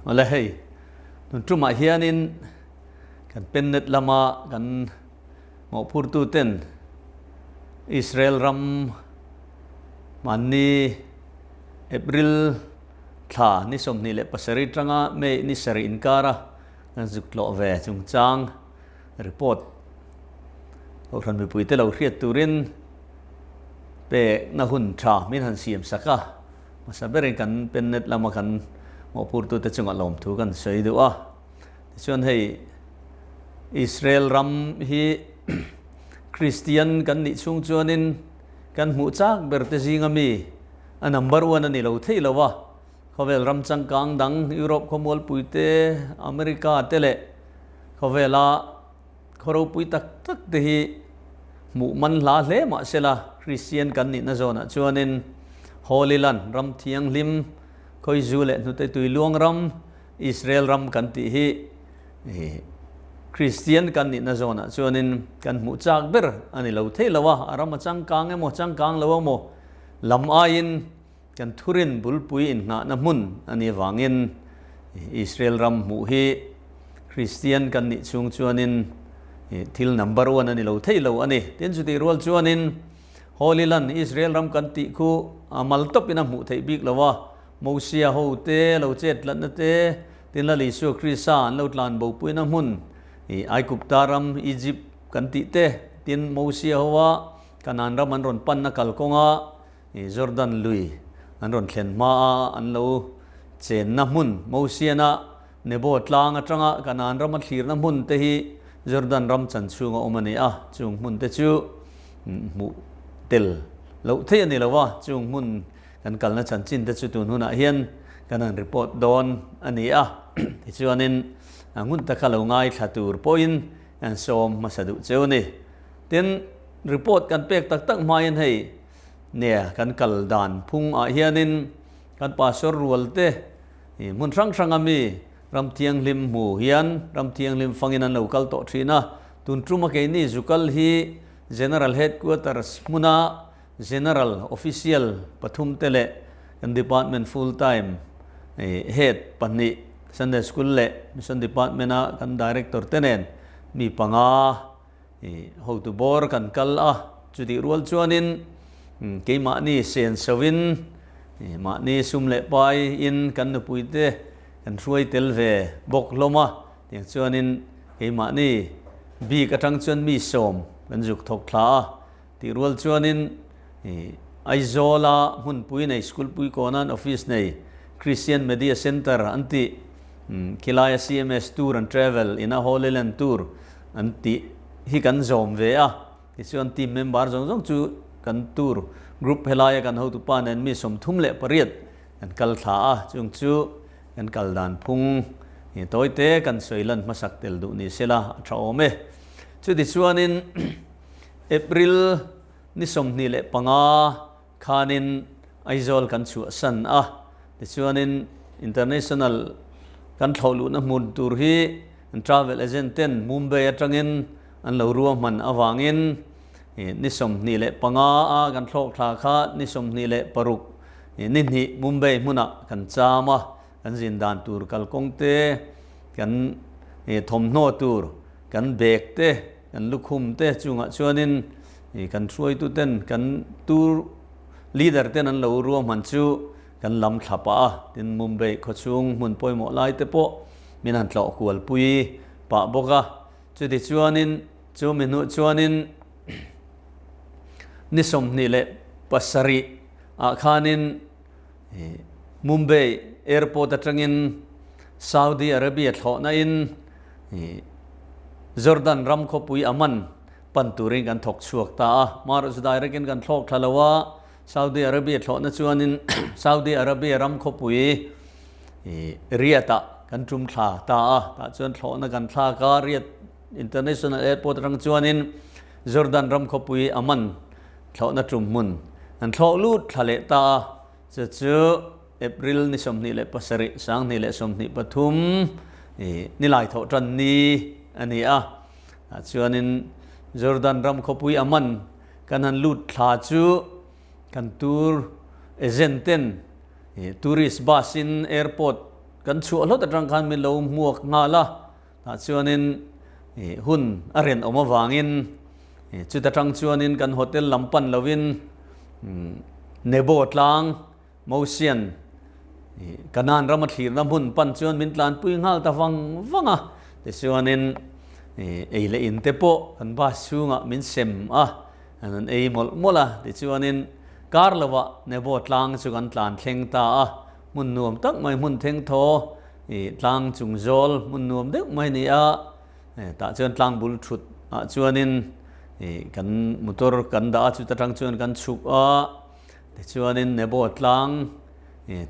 Awle hei, tun tumah hianin kan pennet lama kan mawhphurtuten Israel ram mahni April thla ni 27 tanga May ni sarih inkara kan zuk tlawh ve chungchang report Kohhran mipuite lo hriat turin pekna hun tha min han siam sak a. Hmasa berin kan pennet lama kan mawhphurtute chungah lawmthu kan sawi duh a. Tichuan hei Israel ram hi Kristian kan nih chhung chuanin kan hmuh chak ber te zinga mi a number one a ni lo thei lo a. Khawvel ram changkang dang Europe khawmualpui te, America te leh khawvela Khaw ropui tak tak te hi hmuh man hla hle mah sela Kristian kan nihna zawnah chuanin Holy Land, ram thianghlim, Khawizu leh hnute tui luang ram, Israel ram kan tih hi Kristian kan nihna zawnah chuanin kan hmuh chak ber a ni lo thei lo a, a ram a changkang emaw changkang lo emaw lam aiin kan thurin bulpui inngahna hmun a nih avangin Israel ram hmuh hi Kristian kan nih chhung chuanin thil number one a ni lo thei lo a ni. Tin, chutih rual chuanin Holy Land, Israel ram kan tih khu a mal tawpin a hmuh theih bik lo a, Mosia ho te lo chet tlatna te, tin Lal Isua Krista an lo tlan bopuina hmun Aigupta ram, Egypt, kan tih te, tin Mosia hoa Kanaan ram an rawn panna kalkawnga Jordan lui an rawn thlen hmaa an lo chenna hmun, Mosiana Nebo tlang atanga Kanaan rama thlirna hmun te hi Jordan ram chan chhunga awm a ni a, chung hmun te chu hmuh tel loh theih a ni lo a, chung hmun kan kalna chanchin te chu tun hunah hian kan han report dawn a ni a, tichuanin ngun taka lo ngaithla tur pawhin kan sawm hmasa duh cheu a ni. Tin, report kan pek tak tak hmain hei Nia, kan kal dan phung ah hianin kan pastor rual te hmun hrang hrang a mi ram thianghlim hmu hian ram thianghlim fangin an lo kal tawh thin a. Tun tum a keini zu kal hi General Headquarters hmuna General Official pathum te leh kan Department full time Head pahnih Sunday School leh Mission Department a kan Director te nen mi panga Hotu bawr kan kal a, chutih rual chuanin keimahni sen soin mahni sum leh paiin kan nupuite kan hruai tel ve bawk hlawm a, tiang chuanin keimahni bik atang chuan mi sawm kan zuk thawk thla a, tih rual chuanin Aizawla hmunpui nei school pui kawnan office nei Christian Media Centre an tih khilaia CMS Tour and Travel ina Holy Land Tour an tih hi kan zawm ve a, tichuan team member zawng zawng chu kan tour group helaia kan hotupa nen mi 38 kan kal thla a, chung chu kan kal dan phung tawite kan sawi lan hmasak tel duh ni sela a tha awm e. Chutichuanin April ni 25 khanin Aizawl kan chhuahsan a, tichuanin international kan thlawh luhna hmun tur hi an travel agent ten Mumbai atangin an lo ruahman avangin ni 25 a kan thlawk thla kha ni 26 ni hnih Mumbai hmunah kan cham a, kan zin dan tur kalkawng te, kan thawmhnaw tur, kan bag te, kan lukhum te chungah chuanin kan hruaitu ten kan tour leader ten an lo ruahman chu kan lam thla pah a, tin Mumbai khawchhung hmun pawimawh lai te pawh min han tlawh kual pui pah bawk a, chuti chuanin chu mi hnuh chuanin ni 27 ah khanin Mumbai airport atangin Saudi Arabia thlawhna in Jordan ram khawpui Amman pan turin kan thawk chhuak ta a, Marawh chu direct in kan thlawk thla lo a, Saudi Arabia thlawhna chuanin Saudi Arabia ram khawpui Riyadh ah kan tum thla ta a, tah chuan thlawhna kan thlak a, Riyadh International Airport atang chuanin Jordan ram khawpui Amman thlawhna tum hmun kan thlawh lut thla leh ta a, chu chu April ni 27, 2023 nilai thawh tan ni a ni a. Tah chuanin Jordan ram khawpui Amman kan han lut thla chu kan tour agent ten tourist bus in airport kan chhuah hlawt atang khan min lo hmuak nghal a, tah chuanin hun a rinawm avangin chuta tang chuanin kan hotel lam pan lovin Nebo tlang Mosian Kanaan rama thlirna hmun pan chuan min tlanpui nghal ta vang vang a, tichuanin ei leh in te pawh kan bus chhungah min sem a, an rawn ei mawlh mawlh a, tichuanin kar lovah Nebo tlang chu kan tlan thleng ta a, hmun nuam tak mai hmun thengthaw tlang chung zawl hmun nuam deuh mai a ni a, tah chuan tlang bul thut ah chuanin kan motor kan dah a, chuta tang chuan kan chhuk a. Tichuanin Nebo tlang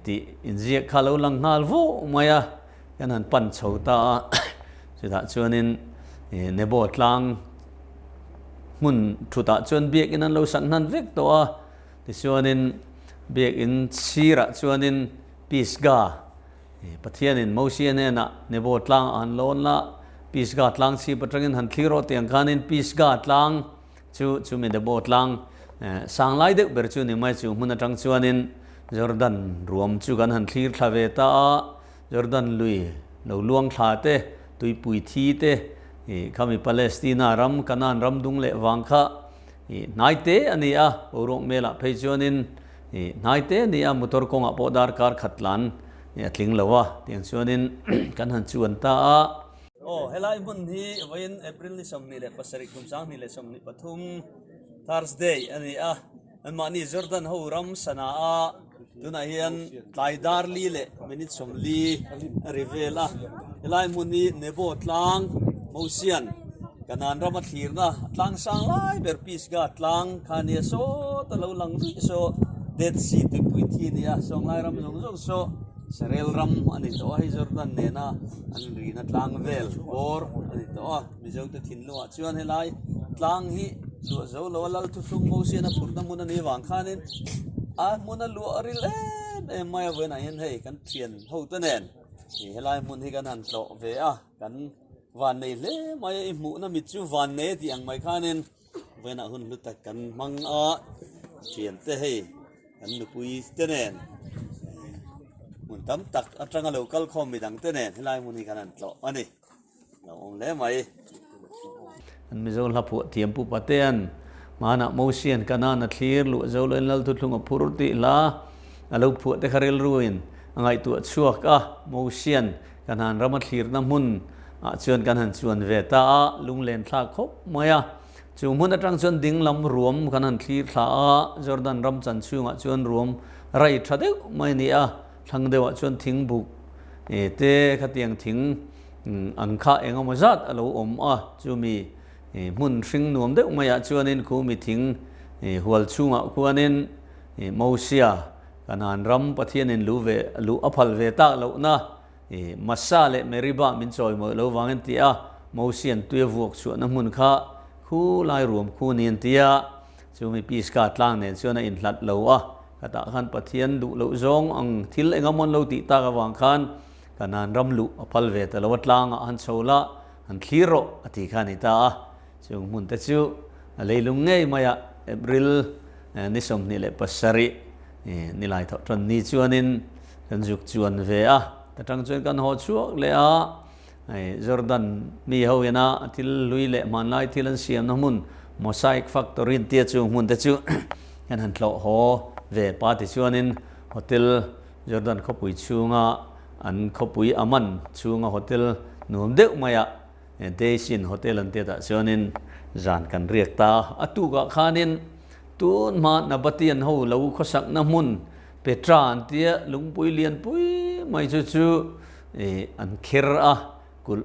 tih inziak kha lo lang nghal vuh mai a, kan han pan chho ta a. Chutah chuanin Nebo tlang hmun thutah chuan biakin an lo sak hnan vek tawh a. Tichuanin biakin sirah chuanin Pisgah, Pathianin Mosia hnenah Nebo tlang a han lawn la, Pisgah tlang chhip atangin han thlir rawh tiang khanin Pisgah tlang Chu chumi Nebo tlang sang lai deuh ber chu ni mai chu hmun atang chuanin Jordan ruam chu kan han thlir thla ve ta a, Jordan lui lo luang thla te, tuipui thi te, ih khami Palestina ram, Canaan ram dung leh vang kha ih hnai te a ni a, boruak melah phei chuanin ih hnai te a ni a, motor kawngah pawh darkar khat tlan ih a tling lo a, tiang chuanin kan han chuan ta a. Aw, helai hmun hi vawiin April ni 27 kum 2023 Thursday a ni a, anmahni Jordan ho ram sana a, tunah hian tlai dar li leh minute 40 a ri vel a, helai hmun hi Nebo tlang Mosian Kanaan rama thlirna tlang sang lai ber Pisgah tlang kha a nia sawt a lo lang ruih saw Dead Sea tuipui thi a ni a, sawnglai ram zawng zawng saw Israel ram a ni tawh a, hei Jordan nena an rina tlang vel bawr a ni tawh a, Mizote thinlungah chuan helai tlang hi luah zo lo a, Lal Thuthlung Mosian a phurhna hmun a nih vang khanin a hmun a luah ril em em mai a, vawiinah hian hei kan thian ho te nen helai hmun hi kan han tlawh ve a, kan van nei hle mai a, i hmuhna mit chu van nei a tih ang mai khanin Vawiinah hun hlu tak kan hmang a, thiante hei kan nupui te nen hmun tam tak atanga lo kal khawm midang te nen helai hmun hi kan han tlawh a ni, lo awm hle mai. An Mizo hla phuah thiam Pu Patea'n hmanah Mosian Kanaan a thlir luh zo loin Lal Thuthlung a phur tih hla a lo phuah te kha rilruin a ngaihtuah chhuak a, Mosian Kanaan rama thlirna hmun ah chuan kan han chuan ve ta a, lunglen thlak khawp mai a. Chu hmun atang chuan ding lam ruam kan han thlir thla a, Jordan ram chan chhungah chuan ruam rai tha deuh mai a ni a, thlang deuhah chuan thing buk te khatiang thing ang kha eng emaw zat a lo awm a, chumi hmun hring nuam deuh maiah chuanin khumi thing hual chhungah khuanin Mosia Kanaan ram Pathianin lu ve luh a phal ve tak lohna I Massa leh Meribah min chawi mawih lo vang an ti a, Mosian tuia vuak chhuahna hmun kha khu lai ruam khu ni an ti a, chumi Pisgah tlang nen chuan a inhlat lo a, khatah khan Pathian duh loh zawng ang thil eng amawn lo tih tak avang khan Kanaan ram luh a phal ve ta lo a, tlangah han chho la, han thlir rawh a ti kha a ni ta a, chung hmun te chu a leilung ngei mai a, April ni 27 nilai thawh tan ni chuanin Kan zuk chuan ve a, ta tang chuan kan haw chhuak leh a, hei Jordan mi ho ina thil hlui leh hmanlai thil an siamna hmun Mosaic Factory an tia chung hmun te chu kan han tlawh haw ve pa tichuanin hotel Jordan khawpui chhunga an khawpui Amman chhunga hotel nuam deuh maiah Days Inn Hotel an tia tah chuanin zan kan riak ta a, a tukah khanin tun hma Nabatian ho lo khawsakna hmun Petra an tia lungpui lianpui mai chu chu ih an kher a, kulh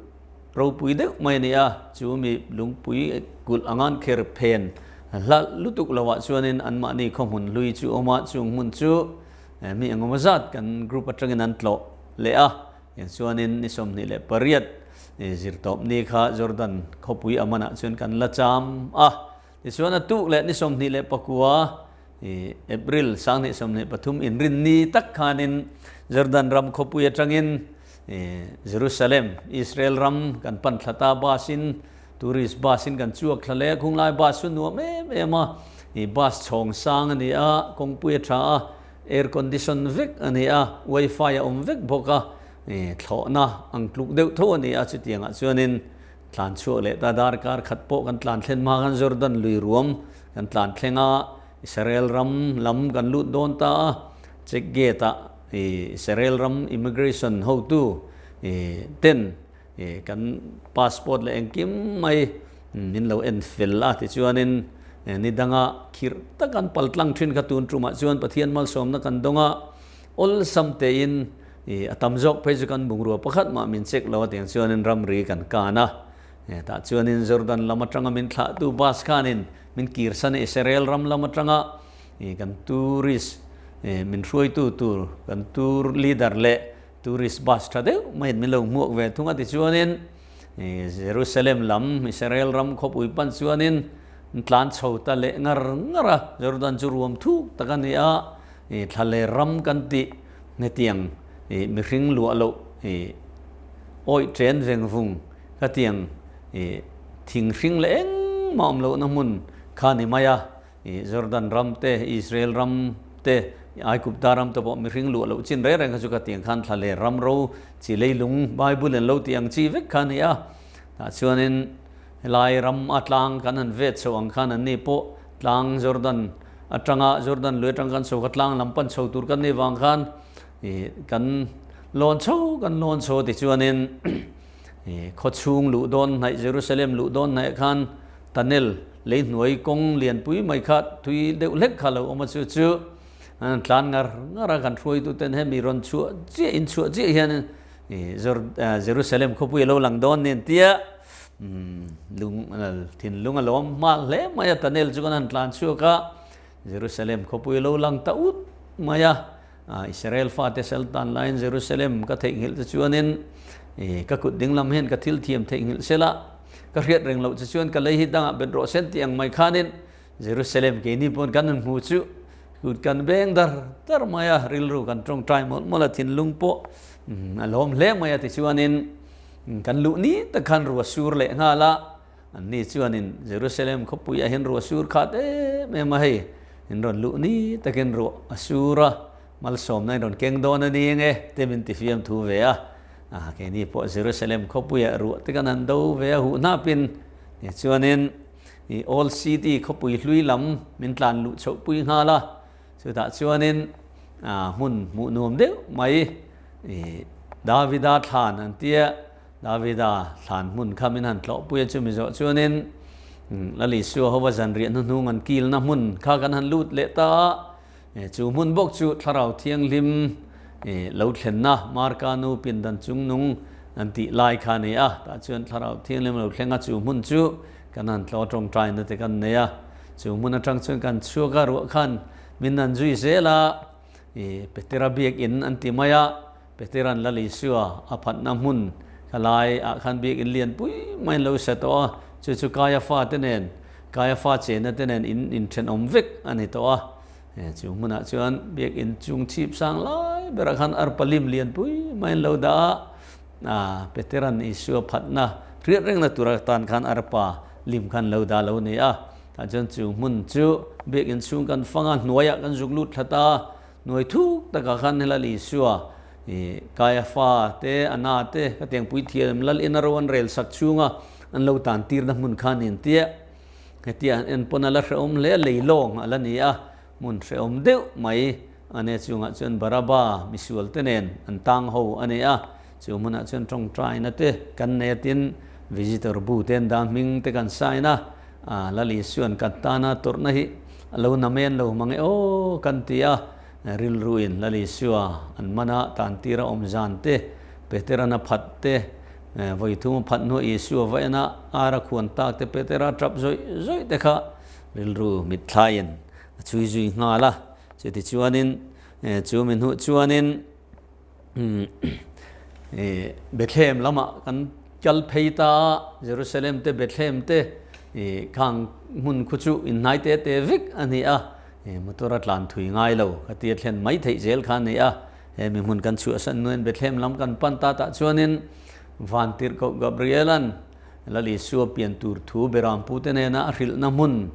ropui deuh mai a ni a, chu mi lungpui kulh anga an kher phen hlalh lutuk lovah chuanin anmahni khawhmun hlui chu awm a, chung hmun chu mi engemaw zat kan group atangin an tlawh leh a, tiang chuanin ni 28 zirtawp ni kha Jordan khawpui Amman-ah chuan kan la cham a. Tichuan a tuk leh ni 29 April 2023 inrin ni tak khanin Jordan ram khawpui atangin Jerusalem, Israel ram kan pan thla ta bus in tourist bus in kan chuak thla leh a, khunglai bus chu nuam em em a, bus chhawng sang a ni a, kawngpui a tha a, air condition vek a ni a, wifi a awm vek bawk a. Thlawhna ang tluk deuh tho a ni a, chutiangah chuanin tlan chhuak leh ta darkar khat pawh kan tlan thlen hma khan Jordan lui ruam kan tlan thleng a, Israel ram lam kan lut dawn ta a, check gate ah Israel ram immigration hotu ten kan passport leh engkim mai min lo en fel a, tichuanin ni danga khirh tak an pal tlang thin kha tun tumah chuan Pathian malsawmna kan dawng a, Awlsam tein i a tam zawk phei chu kan bungrua pakhat mah min check lo a tiang chuanin ramri kan kan a. Tah chuanin Jordan lam atanga min thlahtu bus khanin min kirsan a Israel ram lam atanga i kan tourist min hruaitu tur kan tour leader leh tourist bus tha deuh maiin min lo hmuak ve thung a tichuanin Jerusalem lam Israel ram khawpui pan chuanin tlan chho ta leh ngar ngar a. Jordan chu ruam thuk tak a ni a. I thla leh ram kan tih hetiang i mihring luah loh i awih chen veng vung khatiang i thing hring leh engmah awm lohna hmun kha ni mai a. I Jordan ram te, Israel ram te, i Aigupta ram te pawh mihring luah loh chin reng reng kha chu khatiang khan thla leh ram ro chi leilung Bible in lo tih ang chi vek kha a ni a. Tah chuanin helai ram a tlang kan han vet chho ang khan anni pawh tlang Jordan atanga Jordan lui atang kan chho kha tlang lam pan chho tur kan nih vang khan ih kan lawn chho kan lawn chho tichuanin ih khawchhung luh dawn hnaih Jerusalem luh dawn hnaih khan tunnel lei hnuai kawng lianpui mai kha tui deuh hlek kha lo awm a chu chu an tlan ngar ngar a kan hruaitu ten hemi rawn chhuah chiah in chhuah chiah hian ih Jerusalem khawpui a lo lang dawn nen tia Lung thinlung a lawm hma hle mai a, tunnel chu kan han tlan chhuak a, Jerusalem khawpui lo lang ta ut mai a, Israel fate sal tan laiin Jerusalem ka theihnghilh che chuanin ka kut ding lam hian ka thil thiam theihnghilh se la, ka hriat reng loh che chuan ka lei hi dangah bet rawh sen tih ang mai khanin Jerusalem keini pawn kan han hmu chu kut kan beng dar dar mai a, rilru kan tawngtai mawlh mawlh a, thinlung pawh a lawm hle mai a tichuanin Kan luh ni tak khan rua sur leh nghal a, anni chuanin Jerusalem khawpuiah hian rua sur khat em em a hei, in rawn luh ni takin ruah a sur a, malsawmna in rawn keng dawn a ni enge te min ti fiam thu ve a, keini pawh Jerusalem khawpuiah ruah te kan han do ve a huh hnapin, tichuanin i Old City khawpui hlui lam min tlan luh chhoh pui nghal a, chutah chuanin hmun hmuh nuam deuh mai. I Davida thlan an tia, Davida thlan hmun kha min han tlawhpui a chumi zawh chuanin Lal Isua hova zanriah hnuhnung an kilna hmun kha kan han lut leh ta a, chu hmun bawk chu Thlarau Thianghlim lo thlenna Marka nu pindan chungnung an tih lai kha a ni a, tah chuan Thlarau Thianghlim lo thleng a, chu hmun chu kan han tlaw tawngtaina te kan nei a, chu hmun atang chuan kan chhuak a, ruah khan min han zui zel a. I Petera biakinn an ti mai a, Petera'n Lal Isua a phatna hmun kha lai ah khan biakinn lian pui mai an lo sa tawh a, chu chu Kaiafa te nen, Kaiafa chenna te nen in inthenawm vek a ni tawh a. Chu hmunah chuan biakinn chung chhip sang lai berah khan arpa lim lian pui mai an lo dah a, a Petera'n Isua phatna hriat rengna tura tan khan arpa lim khan lo dah lo ni a. Tah chuan chu hmun chu biakinn chhung kan fang a, hnuaiah kan zuk lut thlat a, hnuai thuk takah khan helal Isua i Kaiafa te, Anna te, ka tiangpui thiam lal ina ro an rel sak chhunga an lo tan tirna hmun kha nin tia. Hetia an en pawn a la hrehawm hle a, leilawng a la ni a, hmun hrehawm deuh mai a nia chungah chuan Baraba misual te nen an tang ho a ni a, chu hmunah chuan tawngtaina te kan nei a tin visitor bu te an dah hming te kan sign a, A Lal Isuan kan tana tawrhna hi a lo namen lo mang e aw kan ti a, rilruin Lal Isua an mana tantir a awm zan te, Peteran a phat te, vawi thum a phat hnuah Isua va en a, ar a khuan tak te Petera tap zawih zawih te kha rilru mitthlaiin a chhui zui nghal a. Chutichuanin chu mi hnuh chuanin Bethlehem lamah kan kal phei ta a, Jerusalem te Bethlehem te khang hmun khu chu inhnai te te vek a ni a, motor a tlan thui ngai lo ka tia thlen mai theih zel kha a ni a, hemi hmun kan chhuahsan hnuin Bethlehem lam kan pan ta tah chuanin Vantirhkoh Gabrielan Lal Isua pian tur thu Berampu te nena a hrilhna hmun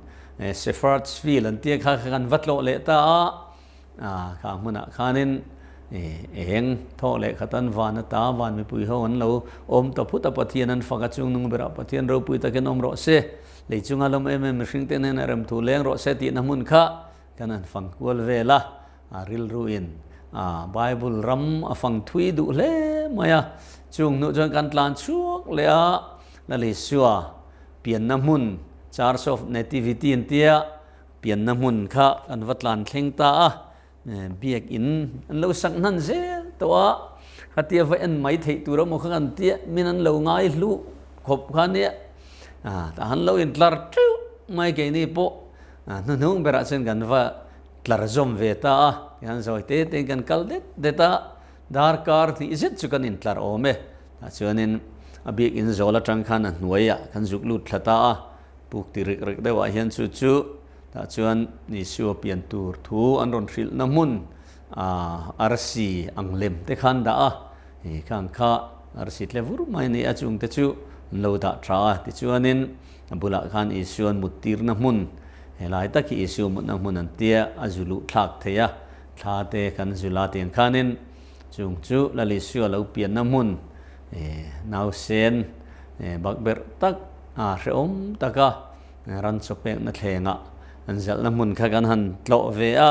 Shepherd's Field an tia kha kha kan va tlawh leh ta a. Kha hmunah khanin Eng thaw leh khatan van ata van mipui ho an lo awm ta phut a, Pathian an fak a, chung nung berah Pathian ropui takin awm rawh se, lei chunga lawm em em mihring te hnenah rem thu leng rawh se tihna hmun kha kan han fang kual vel a, a rilruin a Bible ram a fang thui duh hle mai a, chung hnuh chuan kan tlan chhuak leh a, Lalisua pianna hmun Church of Nativity an tia pianna hmun kha kan va tlan thleng ta a, Biakinn an lo sak hnan zel tawh a, khatia va en mai theih tur emaw kha kan tia min an lo ngai hluh khawp kha nia, tah han lo intlar teuh mai keini pawh hnuhnung berah chuan kan va tlar zawm ve ta a, tihian zawi te tein kan kal det det a, darkar hnih zet chu kan intlar awm e, tah chuanin a biakinn zawl atang khan a hnuaiah kan zuk lut thla ta a, puk ti rek rek deuhah hian chu chu Tah chuan Isua pian tur thu an rawn hrilhna hmun arsi ang lem te khan dah a, khang kha arsi tle vur mai a ni a, chungte chu an lo dah tha a. Tichuanin a bulah khan Isua'n muttirna hmun, helai tak hi Isua mutna hmun an tia a zu luh thlak thei a, thla te kan zu la tiang khanin chung chu Lal Isua lo pianna hmun nausen bakberh tak a hrehawm tak a. Ran chaw pekna thlengah an zalhna hmun kha kan han tlawh ve a,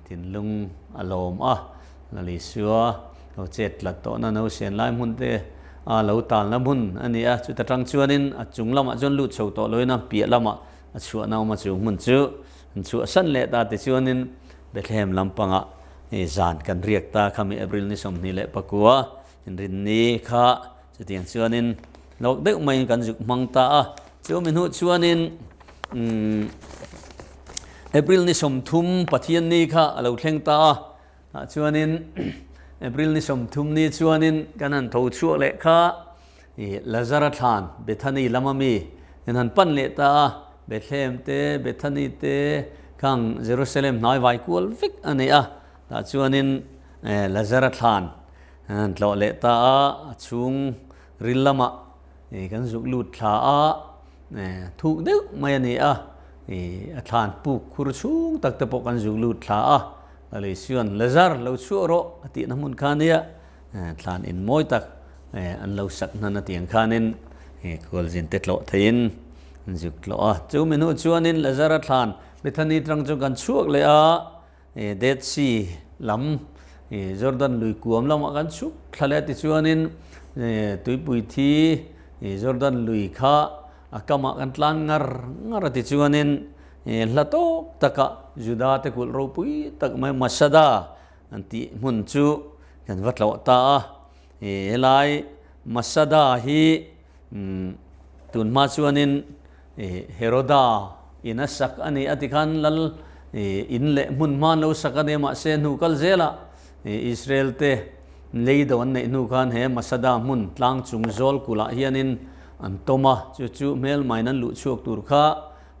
thinlung a lawm a, Lalisua lo chet tlat tawhna no sian lai hmun te a lo talna hmun a ni a, chuta tang chuanin a chung lamah chuan lut chho tawh loin a piah lamah a chhuahna awm a, chu hmun chu an chhuahsan leh ta tichuanin Bethlehem lampangah zan kan riak ta khami April ni 29 inrinni kha chutiang chuanin Lawk deuh maiin kan zuk hmang ta a, chu mi hnuh chuanin umm April ni 30 Pathian ni kha a lo thleng ta a, tah chuanin April ni 30 ni chuanin kan han tho chhuak leh kha ih Lazara thlan Bethany lama mi kan han pan leh ta a, Bethlehem te Bethany te khang Jerusalem hnai vai kual vek a ni a, tah chuanin Lazara thlan an han tlawh leh ta a, a chhung Ril lamah kan zuk lut thla a, thuk deuh mai a ni a, a thlan puk khur chhung tak te pawh kan zuk lut thla a, Laleisuan Lazar lo chhuah rawh a tihna hmun kha nia, thlan in mawi tak an lo sak hnan a tiang khanin khualzin te tlawh theiin an zuk tlawh a. Chu mi hnu chuanin Lazara thlan Bethany tang chu kan chhuak leh a, Dead Sea lam Jordan lui kuam lamah kan chhuk thla leh a tichuanin tuipui thi Jordan lui kha a kamah kan tlan ngar ngar a tichuanin hla tawk takah Juda te kulh ropui tak mai Masada an tih hmun chu kan va tlawh ta a. Helai Masada hi Tunhma chuanin Heroda in a sak a ni a tikhan lal in leh hmun hma an lo sak a ni a, mahse hnu kal zelah Israel te lei do an neih hnu khan he Masada hmun tlang chung zawl kulh ah hianin an tawm a, chu chu hmelmain an luh chhuak tur kha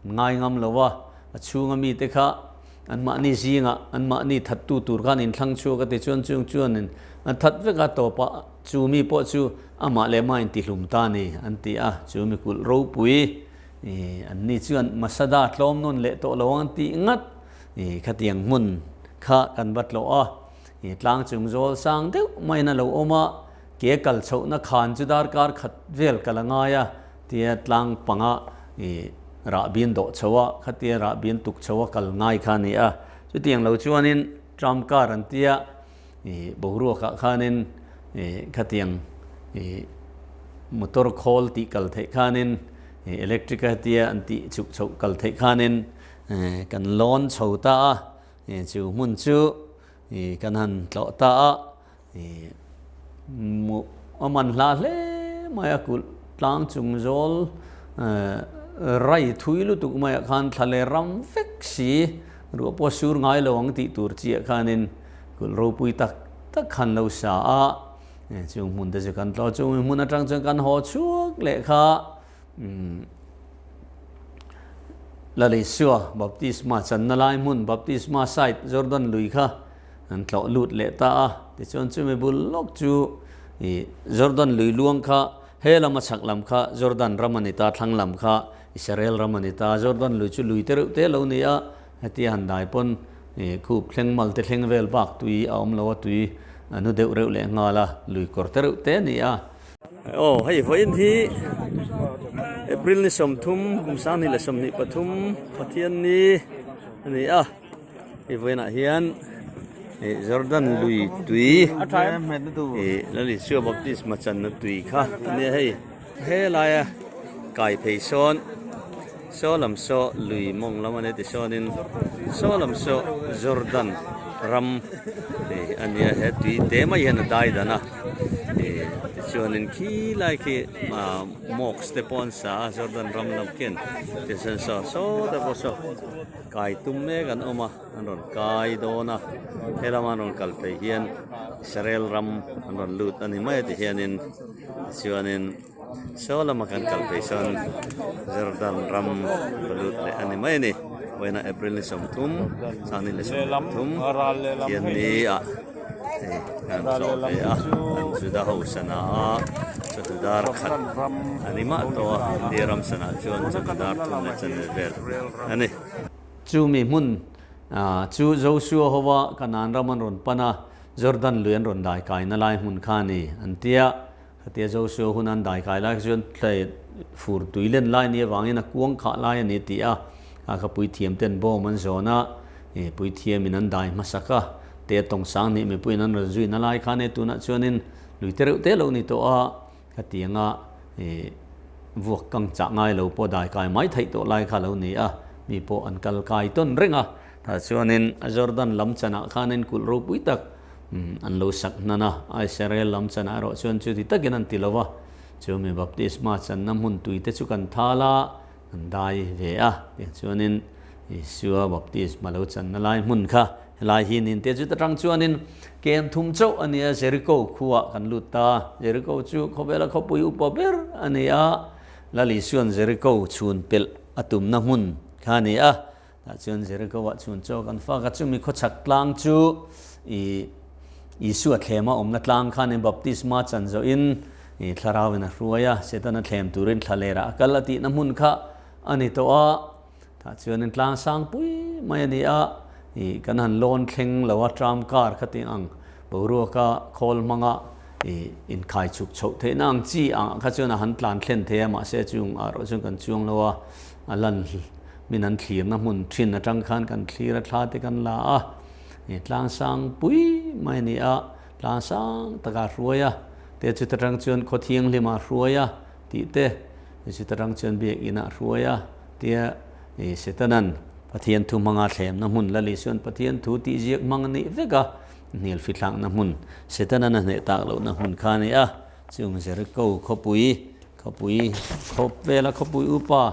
an ngai ngam lo a, a chhunga mite kha anmahni zingah anmahni thattu tur khan inthlang chhuak a ti chuan chung chuanin an that vek a, tawpah Chu mi pawh chu amah leh mah intihlum ta a ni, an ti a. Chu mi kulh ropui an ni chuan Masada tlawm nawn leh tawh lo ang tih ngat khatiang hmun kha kan va tlawh a. Tlang chung zawl sang deuh maiin a lo awm a, ke kal chhohna khan chu darkar khat vel kal a ngai a, tia tlang panga rahbin dawh chho a, khatia rahbin tuk chho a kal ngai kha a ni a. Chutiang lo chuanin tram car an tia. I boruakah khanin i khatiang i motor khawl tih kal theih khanin i electric a hetia an tih chhuk chhoh kal theih khanin kan lawn chho ta a, i chu hmun chu i kan han tlawh ta a, i hmuh a man hla hle mai a kulh tlang chung zawl rai thui lutuk maiah khan thla leh ram vek si ruah pawh sur ngai lo ang tih tur chiah khanin Kulh ropui tak tak khan lo sa a, chung hmun te chu kan tlawh chung hmun atang chuan kan haw chhuak leh kha Lalisua baptisma channa lai hmun baptisma site Jordan lui kha an tlawh lut leh ta a, tichuan chumi bul lawk chu Jordan lui luang kha he lama chhak lam kha Jordan ram a ni ta, thlang lam kha Israel ram a ni ta, Jordan lui chu lui te reuh te lo ni a, hetia han dai pawn. Khup thleng mal te thleng vel bak tui a awm lo a, tui a nu deuh reuh leh nghal a, lui kawr te reuh te a ni a. Aw hei vawiin hi April ni 30 kum 2023 Pathianni a ni a, hei vawiinah hian ih Jordan lui tui ih Lal Isua baptisma channa tui kha a nia hei. He laia kai phei sawn saw lam saw lui mawng lam a nia tisawnin saw lam saw Jordan ram hei a nia he tui te mai hian a dai dan a ih tichuanin khi lai khi ah mosque te pawh an sa a Jordan ram lam khian tichuan saw saw te pawh saw kai tum mek an awm a an rawn kai dawn a he lama an rawn kal phei hian Israel ram an rawn lut a ni mai a tihianin. Tichuanin saw lama kan kal phei sawn Jordan ram va lut leh a ni mai a ni. Vawiinah April ni 30, 2023 Pathianni ah hei kan tlawh ve a, kan Juda ho sana a chawhnu dar khat a ni mah tawh a, India ram sanah chuan chawhnu dar thum leh chanve vel a ni. Chumi hmun chu Joshua hova Kanaan ram an rawn pan a. Jordan lui an rawn daikaina lai hmun kha a ni, an ti a. Khatia Joshua hun an daikai lai kha chuan tlai fur tui len lai ni avangin a kuang khah lai a ni ti a. Kha kha puithiam ten bawm an zawn a, ih puithiamin an dai hmasak a. Te tawng sang nih mipuiin an rawn zuina lai kha a ni. Tunah chuanin lui te reuh te lo ni tawh a, khatianga ih vuak kang chah ngai lo pawh daikai mai theih tawh lai kha lo ni a, mi pawh an kal kai tawn reng a. Tah chuanin a Jordan lam chanah khanin kulh ropui tak an lo sak hnan a, Israel lam chanah erawh chuan chuti takin an ti lo va, chu mi baptisma channa hmun tuite chu kan thal a, kan dai ve a, tiang chuanin Isua baptisma lo channa lai hmun kha helai hi nin te chuta tang chuanin kem thum chauh a ni a, Jericho khuaah kan lut ta, Jericho chu khawvela khawpui upa ber a ni a, Lal Isua'n Jericho chhun pelh a tumna hmun kha a ni a. Tah chuan Jericho-ah chhun chaw kan fak a, chumi khawchhak tlang chu i Isua thlema awmna tlang khanin baptisma chan zawhin i thlarauin a hruai a, Setana thlem turin thla lerah a kal a tihna hmun kha a ni tawh a. Tah chuanin tlang sang pui mai a ni a, i kan han lawn thleng lo a, tram car kha tih ang boruaka khawl hmanga i inkhai chhuk chhoh theihna ang chi angah kha chuan a han tlan thlen thei a, mahse chung ah erawh chuan kan chuang lo a, a lan Min an thlirna hmun thin atang khan kan thlir a thla te kan la a, ih tlang sang pui mai a ni a, tlang sang takah hruai a, te chuta tang chuan khaw thianghlimah hruai a tih te, chuta tang chuan biakinah hruai a tia ih Setanan Pathian thu hmanga thlemna hmun la lih chuan Pathian thu tih ziak hmang a nih vek a, hnial fithlakna hmun Setanan a hneh tak lohna hmun kha a ni a, chung Jericho khawpui khawpui khawp vela khawpui upa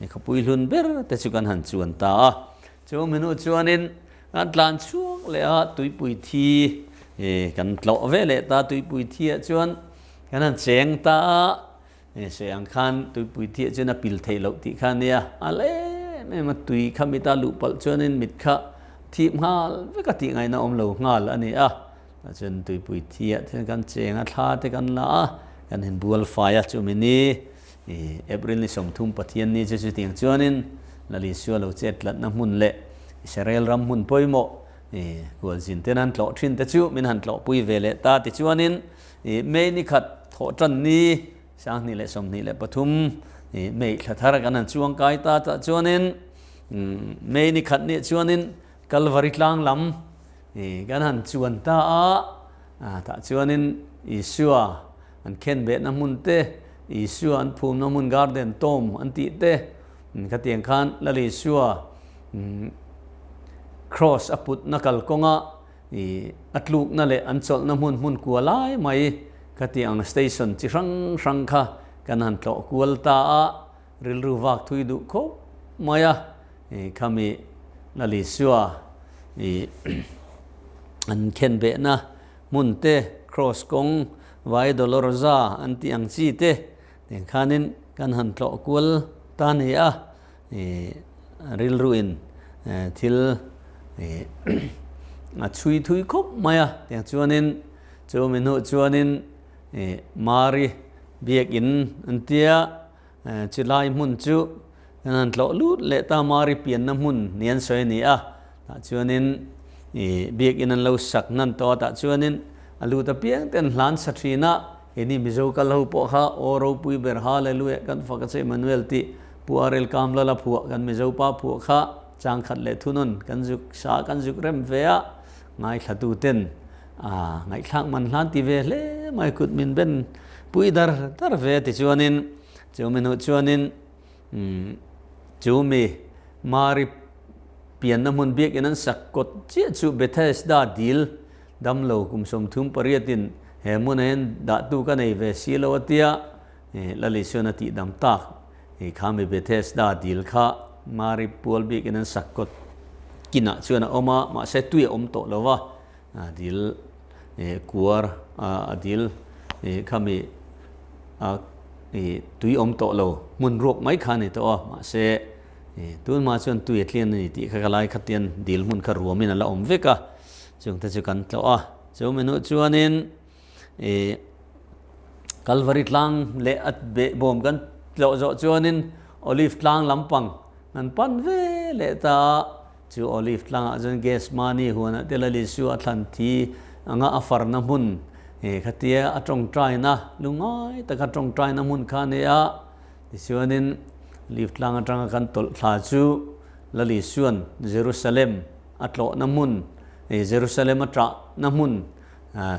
He khawpui hlun ber te chu kan han chuan ta a, chu minu chuanin kan tlan chhuak leh a, tuipui thi kan tlawh ve leh ta, tuipui thiah chuan kan han cheng ta a, se ang khan tuipui thiah chuan a pil theih loh tih kha a nia, a lem em a, tui kha mita luh palh chuanin mit kha thip nghal vek a tih ngaihna awm lo nghal a ni a, chuan tuipui thiah chuan kan cheng a, thla te kan la a, kan inbual fai a, chumi ni I April ni 30 Pathian ni chu chutiang chuanin Lal Isua lo chet tlatna hmun leh Israel ram hmun pawimawh i kualzin ten an tlawh thin te chu min han tlawhpui ve leh ta tichuanin i May ni khat thawh tan ni 2023 i May thla thar kan han chuang kai ta tah chuanin May ni khat nih chuanin Kalvari tlang lam i kan han chuan ta a tah chuanin Isua An khen behna hmun te, Isua an phumna hmun garden tomb an tih te, khatiang khan Lal Isua cross a putna kalkawnga a tlukna leh an chawlhna hmun hmun kua lai mai khatiang ang station chi hrang hrang kha kan han tlawh kual ta a, rilru vak thui duh khawp mai a, khami Lal Isua an khen behna Hmun te, Cross kawng, Vai Dolorosa an tih ang chi te nen khanin kan han tlawh kual ta ni a, ih rilruin thil ih a chhui thui khawp mai a, tiang chuanin chu mi hnuh chuanin ih Mari biakin an tia chulai hmun chu kan han tlawh lut leh ta, Mari pianna hmun ni an sawi a ni a. Tah chuanin i biakin an lo sak hnan tawh a, tah chuanin a lut apiang te an hlan sa thin a, keini Mizo kal ho pawh kha aw ropui ber Hallelujah kan fak a che Emmanuel tih Pu Arel Kamlala phuah kan Mizo pa phuah kha changkhat leh thunawn kan zuk sa kan zuk rem ve a, ngaithlatu ten a ngaihthlak man hlan ti ve hle mai kut min ben pui dar dar ve tichuanin chumi hnuh chuanin Chu mi Mari pianna hmun biakin an sak kawt chiah chu Bethesda dil damlo kum 38 in he hmunah hian dahtu ka nei ve si lo a tia, Lal Isuan a tihdam tak kha mi Bethesda dil kha Mari pual biakin an sak kawt kinah chuan a awm a, mahse tui a awm tawh lo va, dil kuar a dil kha mi tui awm tawh lo hmun ruak mai kha a ni tawh a, mahse tun hma chuan tui a tlian a ni tih kha ka lai khatian dil hmun kha ruamin a la awm vek a, chungte chu kan tlawh a, chu mi hnuh chuanin Kalvari tlang leh a behbawm kan tlawh zawh chuanin Olive tlang lampang kan pan ve leh ta a. Chu Olive tlangah chuan Gethsemane huanah te Lal Isua a thlan thi anga a farna hmun khatia a tawngtaina, lungngai taka tawngtaina hmun kha a nei a. Tichuanin Olive tlang atanga kan tawlh thla chu Lal Isua'n Jerusalem a tlawhna hmun, Jerusalem a ṭahna hmun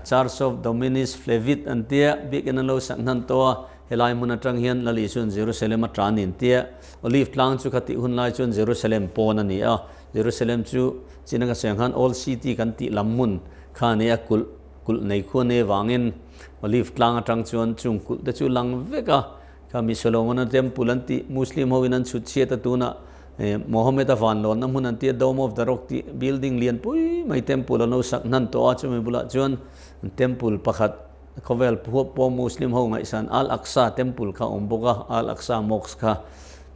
Church of Dominis Flevit an tia, biakin an lo sak hnan tawh a, helai hmun atang hian Lal Isua'n Jerusalem a tan in tia. Olive tlang chu khatih hun lai chuan Jerusalem pawn a ni a, Jerusalem chu chin anga sawi ang khan Old City kan tih lam hmun kha a ni a, kulh kulh nei khu a ni avangin Olive tlang atang chuan chung kulh te chu lang vek a, Kha mi Solomon-a temple an tih, Muslim ho in an chhut chhiat a tunah Mohammed-a vanlawnna hmun an tih a, Dome of the Rock tih building lian pui mai temple an lo sak hnan tawh a, chumi bulah chuan temple pakhat khawvel huap pawh Muslim ho ngaihsan Al-Aqsa temple kha a awm bawk a, Al-Aqsa Mosque kha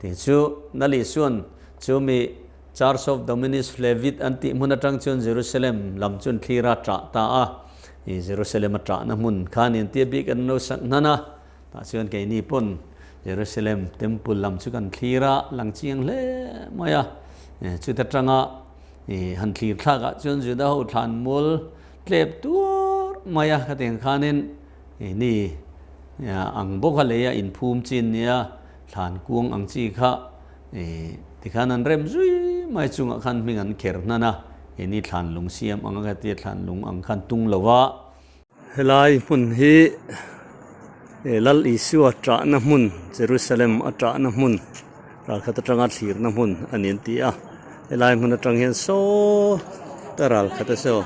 tih chu Nali chuan chumi Church of Dominis Flevit an tih hmun atang chuan Jerusalem lam chu an thlir a, ṭah ta a, Jerusalem a ṭahna hmun kha nen tia bik an lo sak hnan a. Tah chuan keini pawn Jerusalem Temple lam chu kan thlir a, lang chiang hle mai a. Chuta tanga han thlir thlakah chuan Juda ho thlan mual tlep tuar mai a, khatiang khanin ni ang bawk a lei a inphum chin nia thlan kuang ang chi kha tikhan an rem zui mai chungah khan hming an kher hnan a, keini thlan lung siam ang a khatia thlan lung ang khan tung lo va. Helai hmun hi Lal Isua ṭahna hmun Jerusalem a ṭahna hmun ralkhat aṭanga thlirna hmun a ni an ti a helai hmun aṭang hian saw ta ralkhat a saw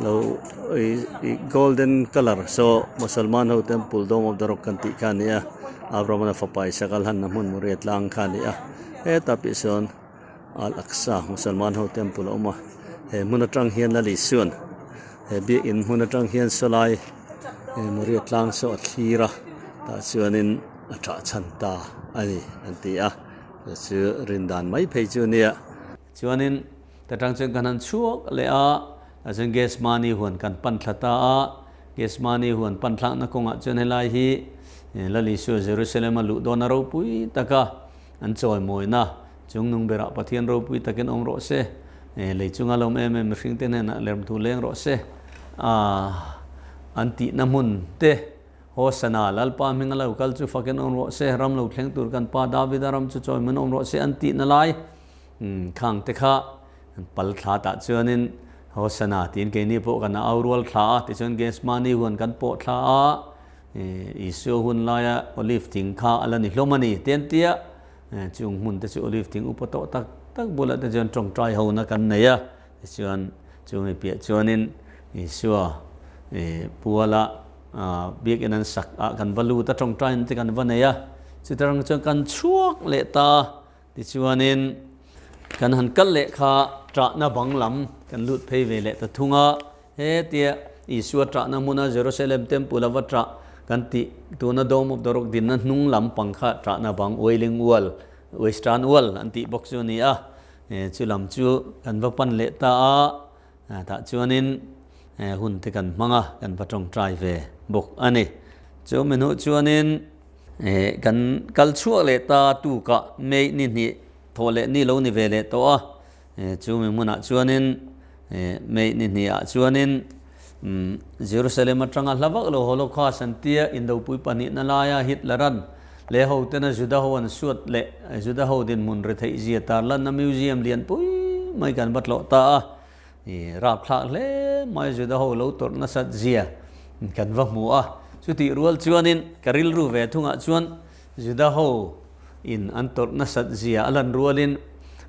lo ih ih golden colour saw Musalman ho temple dome of the rock kan tih kha a ni a Abraham-a fapa Isaka hlanna hmun Moriah tlang kha a ni a hetah piah sawn. Al Aqsa Musalman ho temple a awm a, he hmun atang hian Lal Isua'n he biakin hmun atang hian sawlai Moriah tlang saw a thlir a, tah chuanin a ṭah chhan ta a ni an ti a, chu chu rindan mai phei chu a nia. Chuanin ta tang chuan kan han chhuak leh a, tah chuan Gethsemane huan kan pan thla ta a, Gethsemane huan pan thlakna kawngah chuan helai hi Lal Isua Jerusalem a luh dawn a ropui tak a, An chawimawina chungnung berah Pathian ropui takin awm rawh se. Lei chunga lawm em em mihringte hnenah lermthu leng rawh se. An tihna hmun te Hosana, Lalpa hminga lo kal chu fakin awm rawh se, ram lo thleng tur kan pa Davida ram chu chawimawn awm rawh se an tihna lai khang te kha an pal thla tah chuanin Hosana tiin keini pawh kan au rual thla a, tichuan Gethsemane huan kan pawh thla a. Isua hun laia olive thing kha a la ni hlawm a ni te an ti a, chung hmun te chu olive thing upa tawh tak tak bulah te chuan tawngtai hona kan nei a, tichuan chumi piah chuanin Isua puala biakin an sak ah kan va lut a, tawngtaina te kan va nei a, chutarang chuan kan chhuak leh ta a, tichuanin kan han kal leh kha ṭahna bang lam kan lut phei ve leh ta thung a. Hetia Isua ṭahna hmuna Jerusalem Temple a va ṭah kan tih tuna Dome of the Rock dinna hnung lam pang kha ṭahna bang Wailing Wall, Western Wall an tih bawk chu a ni a. Chu lam chu kan va pan leh ta a, tah chuanin hun te kan hmang a, kan va ṭawngṭai ve bawk a ni. Chu mi hnuh chuanin kan kal chhuak leh ta tukah May ni hnih thawh leh ni lo ni ve leh tawh a. Chu mi hmunah chuanin May ni hnihah chuanin Jerusalem atanga hla vak lo Holocaust an tia indopui pahnihna laia Hitler-a'n leh hotena Juda ho an suat leh Juda ho dinhmun ri theih zia tarlanna museum lianpui mai kan va tlawh ta a. Rapthlak hle mai Juda ho lo tawrh nasat zia kan va hmu a. Chutih rual chuanin ka rilru ve thungah chuan Juda ho in an tawrh nasat zia a lan rualin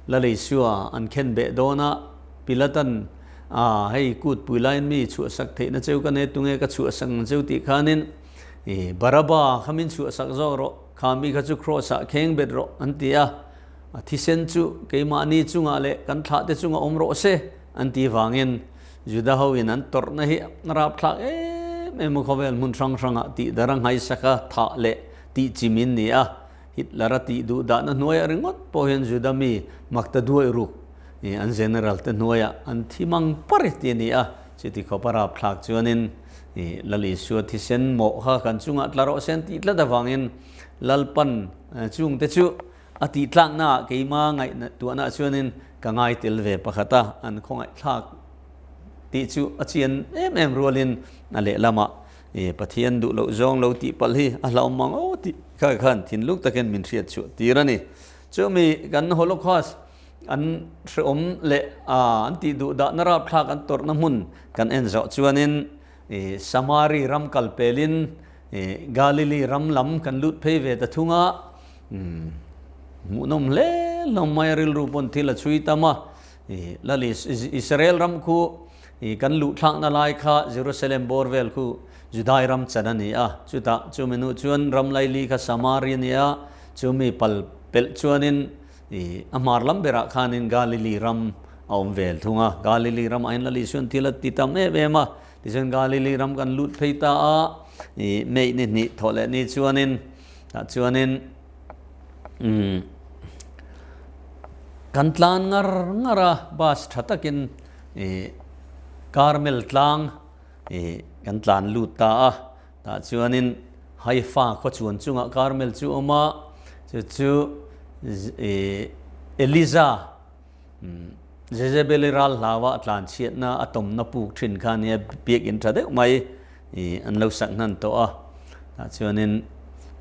Laleisua an khen beh dawn a, Pilatan a hei kut pui laiin mi chhuahsak theihna cheu ka nei tunge ka chhuahsak ang cheu tih khanin i Baraba kha min chhuahsak zawk rawh, kha mi kha chu Kraws ah kheng bet rawh an ti a, a thisen chu keimahni chungah leh kan thlah te chungah awm rawh se an ti vangin Juda ho in an tawrhna hi a rapthlak em em a khawvel hmun hrang hrangah tihdar a nghaisak a thah leh tih chim in ni a, Hitler a tih duh dahna hnuaiah ringawt pawh hian Juda mi makta duai ruk an general te hnuaiah an thi mang par ti a ni a, chuti khawp a rapthlak chuanin Lal Isua thisen mawh kha kan chungah tla rawh se an tih tlat avangin Lalpan chungte chu a tih tlaknaah keima ngaihtuahnaah chuanin ka ngai tel ve pakhat a, an khawngaihthlak tih chu a chian em em rualin a lehlamah I Pathian duh loh zawng lo tih palh hi a hlauhawm mang aw tih kha khan thinlung takin min hriat chhuah tir a ni. Chumi kan Holocaust an hreawm leh an tih duh dahna rapthlak an tawrhna hmun kan en zawh chuanin i Samari ram kal pelin i Galilee ram lam kan lut phei ve ta thung a, hmuhnawm hle hlawm mai a rilru pawn thil a chhui tam a, i Lal Israel ram khu I kan luh thlakna lai kha Jerusalem bawr vel khu Judai ram chan a ni a, chutah chumi hnu chuan ram laili kha Samari a ni a, chumi pal pelh chuanin i a hmar lam berah khanin Galili ram a awm vel thung a, Galili ramah hian Lali chuan thil a ti tam em em a, tichuan Galili ram kan lut phei ta a, i May ni hnih thawh leh ni chuanin tah chuanin umm kan tlan ngar ngar a, bus tha takin I Carmel tlang i kan tlan lut ta a, tah chuanin Haifa khaw chuan chungah Carmel chu a awm a, chu chu i Eliza Jezebel-i ral hlaua a tlan chhiatna a tawmna puk thin kha nia biakinn tha deuh mai i an lo sak hnan tawh a, tah chuanin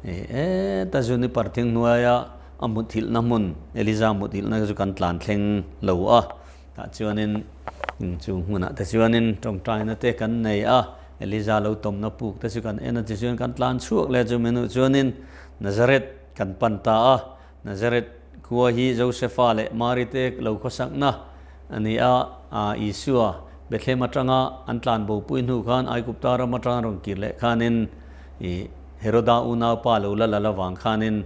i heta zuni parthing hnuaia a muthilhna hmun Eliza muthilhna chu kan tlan thleng lo a. Tah chuanin chu hmunah te chuanin tawngtaina te kan nei a, Eliza lo tawmna puk te chu kan en a, tichuan kan tlan chhuak leh chu menu chuanin Nazareth kan pan ta a, Nazareth khua hi Josefa leh Mari te lo khawsakna a ni a, Isua Bethlehem atanga an tlan bopui hnu khan Aigupta ram atanga rawn kir leh khanin Heroda unaupa lo la lal avang khanin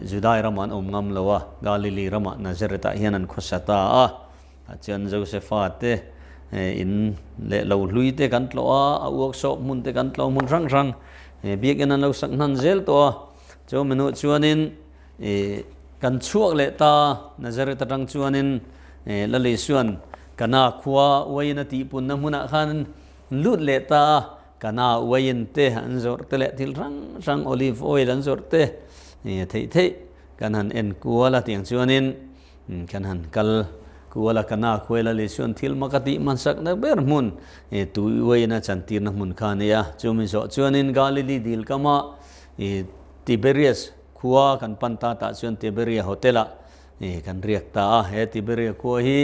Judai ramah an awm ngam lo a, Galili ramah Nazareth-ah hian an khawsa ta a. Tah chuan Josefa te in leh lo hlui te kan tlawh a, a uaksawp hmun te kan tlawh hmun hrang hrang biakinn an lo sak hnan zel tawh a. Chu menu chuanin kan chhuak leh ta Nazareth atang chuanin Lali chuan Kana khua uaiin a tihpunna hmunah khan lut leh ta a. Kana uaiin te an zawrh te leh thil hrang hrang olive oil an zawrh te theih theih kan han en kual a tiang chuanin kan han kal kual a kana khuaila leh chuan thil mak a tih hmansakna ber hmun tui uaiin a chantirna hmun kha a ni a. Chumi zawh chuanin Galili dil kama Tiberias khua kan pan ta tah chuan Tiberia hotel ah kan riak ta a. He Tiberia khua hi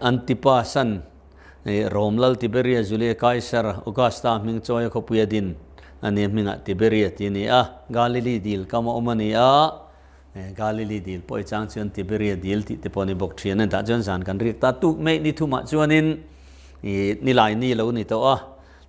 Antipas-an Rom lal Tiberia Julia Kaisar Augusta hming chawi a khawpui a din a ni a hmingah Tiberia tih a ni a, Galili dil kam a awm a ni a, Galili dil pawh i chang chuan Tiberia dil tih te pawh a ni bawk thin a ni. Tah chuan zan kan riak ta tuk mai ni thumah chuanin nilai ni lo ni tawh a,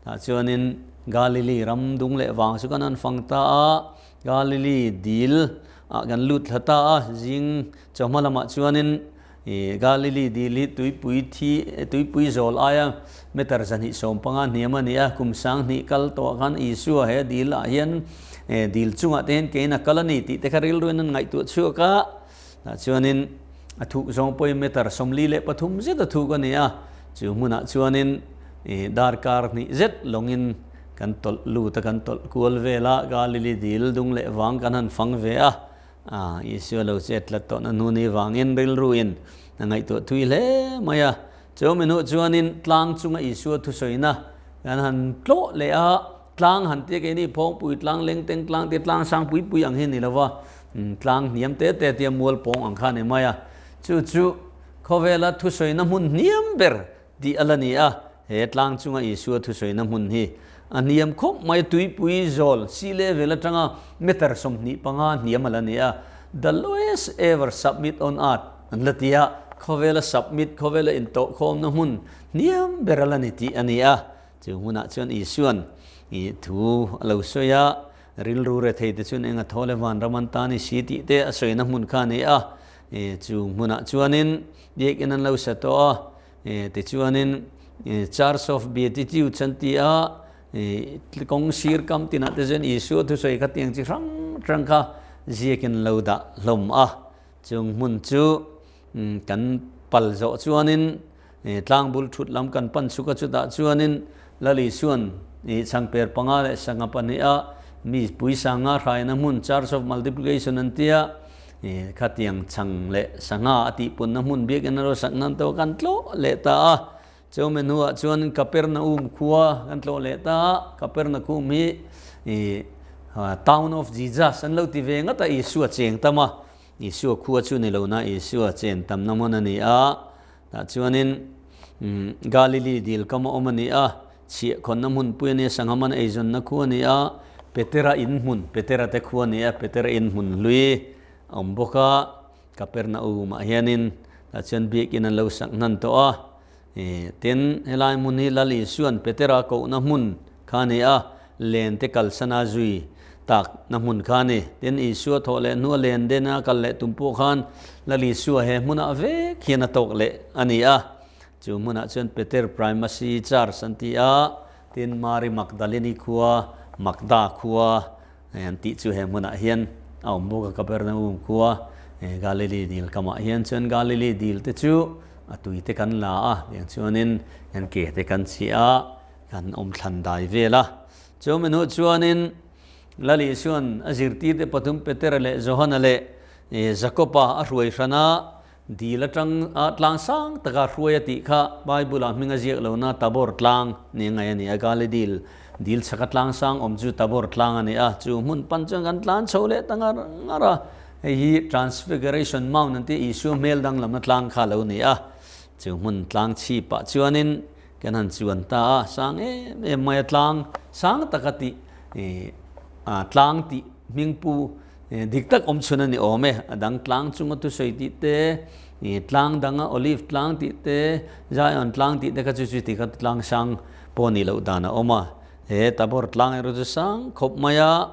tah chuanin Galili ram dung leh vang chu kan han fang ta a, Galili dil ah kan lut thla ta a, zing chawhma lamah chuanin i Galili dil hi tuipui thi tuipui zawl aia meter 250 hniam a ni a, kum 2000 kal tawhah khan Isua he dil ah hian dil chungah te hian kein a kal a ni tih te kha rilruin an ngaihtuah chhuak a, tah chuanin a thuk zawng pawhin meter 43 zet a thuk a ni a, chu hmunah chuanin i darkar hnih zet lawngin kan tawlh lut a, kan tawlh kual vel a, Galili dil dung leh vang kan han fang ve a. A, Isua lo chet tlat tawhna hnu ni vangin rilruin a ngaihtuah thui hle mai a. Chu mi hnuh chuanin tlang chunga Isua thusawina kan han tlawh leh a, tlang han tia keini phawngpui tlang, lengteng tlang tia tlang sang pui pui ang hi ni lova, tlang hniam te te tia mual pawng ang kha a ni mai a. Chu chu khawvela thusawina hmun hniam ber tih a la ni a, he tlang chunga Isua thusawina hmun hi a hniam khawp mai, tuipui zawl sea level atanga meter 25 hniam a la ni a, the lowest ever summit on earth an la ti a, khawvela summit, khawvela intawhkhawmna hmun hniam ber a la ni tih a ni a, chu hmunah chuan Isuan i thu a lo sawi a, rilru rethei te chuan eng a thaw le vanram an ta ni si tih te a sawina hmun kha a ni a, chu hmunah chuanin biakin an lo sa tawh a, Tichuanin Church of Beatitudes an ti a, kawng sir kam tinah te chuan Isua thusawi kha tiang chi hrang hrang kha ziakin lo dah hlawm a. Chung hmun chu kan pal zawh chuanin tlangbul thut lam kan pan chhuk a, chutah chuanin Lal Isuan changper panga leh sangha pahniha mi puisa nga hraina hmun Church of Multiplication an ti a, Khatiang chhang leh sangha a tihpunna hmun biakin a lo sak nan tawh kan tlawh leh ta a. Chawhme hnuah chuan Kapernaum khua kan tlawh leh ta a. Kapernakum hi Town of Jesus an lo ti ve ngat a, Isua cheng tam a. Isua khua chu ni lo na Isua chen tamna hmun a ni a. Tah chuanin Galilee dil kam a awm a ni a. Chhiahkhawnna hmunpui a nia, sangha man eizawnna khu a ni a, Petera in hmun, Petera te khu a ni a, Petera in hmun hlui a awm bawk a, Kapernaum ah hianin tah chuan biakin an lo sak hnan tawh a, tin helai hmun hi Lal Isuan Petera kohna hmun kha a ni a, len te kalsana zui takna hmun kha a ni. Tin Isua thawh leh hnua len dena kal leh tum pawh khan Lal Isua he hmunah vek hian a tawk leh a ni a. Chu hmunah chuan Peter Primacy Church an ti a, tin Mary Magdalene khua, Magda khua an tih chu he hmunah hian a awm bawk a, Kapernaum khua, Galilee dil kamah hian chuan Galilee dil te chu a tui te kan la a, tiang chuanin kan ke te kan chhiah a, kan awm thlan dai vel a. Chu mihnuh chuanin Lali chuan a zirtirte pathum Petera leh Johana leh Jakoba a hruai hran a, Dil atang a tlang sang taka hruai a tih kha Bible ah hming a ziak lo na Tabor tlang ni ngai a ni a, Gali dil, dil chhaka tlang sang awm chu Tabor tlang a ni a, chu hmun pan chuan kan tlan chho leh ta ngar ngar a, hei hi Transfiguration Mount an tih Isua hmel danglamna tlang kha a lo ni a, chu hmun tlang chhip ah chuanin kan han chuan ta a, sang em em mai a tlang sang taka tih tlang tih hming pu Dik tak awm chhun a ni awm e. A dang tlang chunga thusawi tih te, tlang danga Olive tlang tih te, Zion tlang tih te kha chu chuti kha tlang sang pawh nih loh dan a awm a. He Tabor tlang erawh chu sang khawp mai a,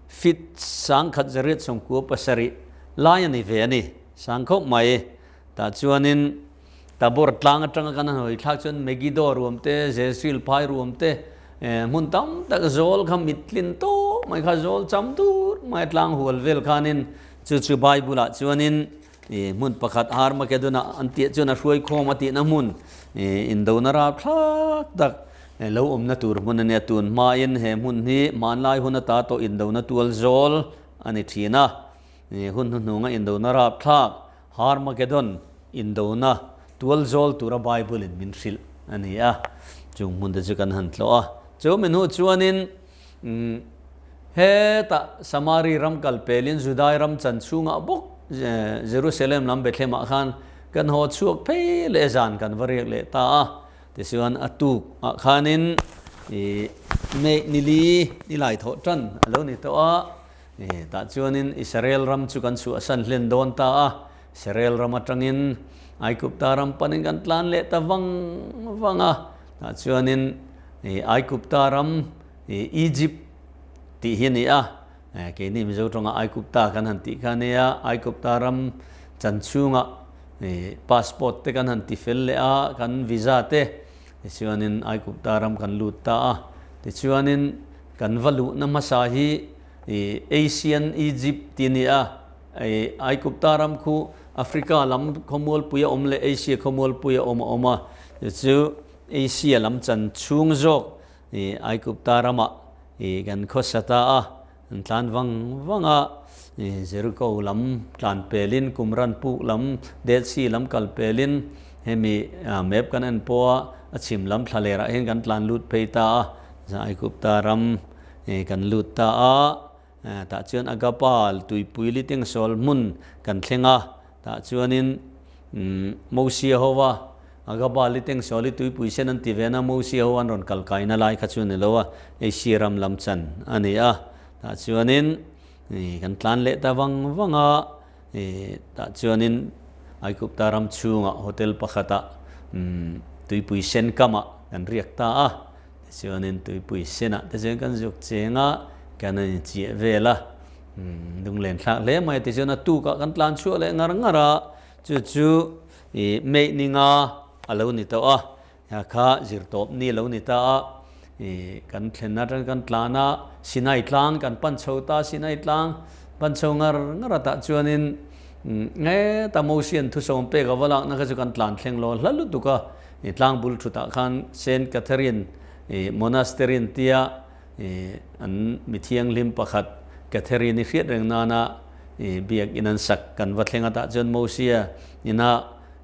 feet 1897 lai a ni ve a ni. Sang khawp mai. Tah chuanin Tabor tlang atanga kan han hawi thlak chuan Megiddo ruam te, Jezreel phai ruam te, hmun tam tak zawl kha mittlin tawp mai kha zawl cham dur mai tlang hual vel khanin chu chu Bible ah chuanin hmun pakhat Armageddon ah an tih chuan a hruai khawm a tihna hmun indona rapthlak tak lo awmna tur hmun a nia. Tun hmain he hmun hi hmanlai hun ata tawh indona tual zawl a ni thin a, hun hnuhnunga indona rapthlak Harmageddon indona tual zawl tura Bible in min hrilh a ni a, chung hmun te chu kan han tlawh a. Chu mi hnu chuanin hetah Samari ram kal pelin Judai ram chan chhungah bawk Jerusalem lam Bethlehem-ah khan kan haw chhuak phei leh zan kan va riak leh ta a. Tichuan a tuk ah khanin May nili nilai thawh tan a lo ni tawh a. Tah chuanin Israel ram chu kan chhuahsan hlen dawn ta a, Israel ram atangin Aigupta ram panin kan tlan leh ta vang vang a. Tah chuanin Aigupta ram Egypt tih hi a ni a, keini Mizo tawngah Aigupta kan han tih kha a nia, Aigupta ram chan chhungah passport te kan han ti fel leh a, kan visa te, tichuanin Aigupta ram kan lut ta a. Tichuanin kan va luhna hmasa hi Asian Egypt tih a ni a, Aigupta ram khu Africa lam khawmualpui a awm leh Asia khawmualpui a awm a awm a, chu chu Asia lam chan chhung zawk Aigupta ramah kan khawsa ta a. An tlan vang vang a, Jericho lam tlan pelin, Qumran puk lam, Dead Sea lam kal pelin, hemi map kan en pawh a, a chhim lam thla lerah hian kan tlan lut phei ta a, Aigupta ram kan lut ta a. Tah chuan Agapa tuipui liteng sawl hmun kan thleng a, tah chuanin Mosia hova Agapa liteng sawl hi tuipui sen an ti ve na, Mosia ho an rawn kal kaina lai kha chu a ni lo a, Asia ram lam chan a ni a. Tah chuanin kan tlan leh ta vang vang a, tah chuanin Aigupta ram chhungah hotel pakhatah tuipui sen kamah kan riak ta a. Tichuanin tuipui senah te chuan kan zuk cheng a, kan an inchiah vel a, lunglen thlak hle mai a. Tichuan a tukah kan tlan chhuah leh ngar ngar a, chu chu ih May ni nga a lo ni tawh a, ya kha zirtawp ni a lo ni ta a, ih kan thlen atang kan tlan a, Sinai tlang kan pan chho ta, Sinai tlang pan chho ngar ngar a tah chuanin heta Mosian thusawm pek a va lakna kha chu kan tlan thleng lo hla lutuk a. I tlang bul thutah khan Saint Catherine i Monastery an tia i an mi thianghlim pakhat Catherine i hriat reng nana i biak in an sak kan va thleng a tah chuan Mosia ina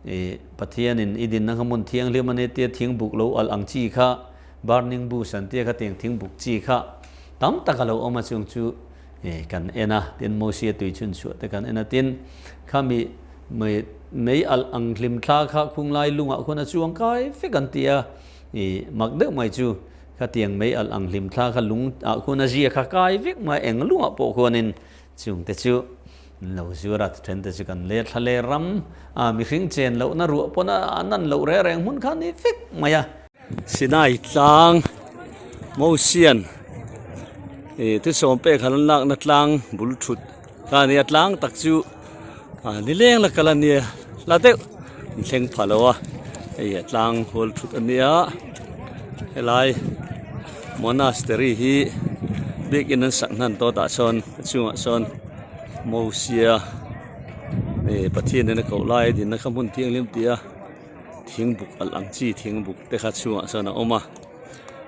i Pathianin i dinna kha hmun thianghlim a ni tia thingbuk lo alh ang chi kha burning bush an tia kha tiang thingbuk chi kha tam tak a lo awm a chung chu i kan en a tin Mosia tui chhun chhuah te kan en a tin khami Mei mei alh ang hlim thla kha khunglai lungah khuan a chuang kai vek an ti a, i mak deuh mai chu khatiang mei alh ang hlim thla kha lung ah khuan a zia kha kai vek mai eng lungah pawh khuanin chung te chu an lo zuar a, then te chu kan let thla le ram a mihring chen lohna ruah pawn a an an loh reng reng hmun kha a ni vek mai a. Sinai tlang Mosian ih thusawm pek han lakna tlang bul thut kha a nia tlang tak chu ah nileng la kal a nia hla deuh an thleng pha lo a hei a tlang hual thut a nia helai monastery hi biakin an sak hnan tawh tah sawn a chungah sawn Mosia ih Pathian in a koh lai a dinna kha hmun thianghlim tih a. Thingbuk alh ang chi thingbuk te kha chhungah chuan a awm a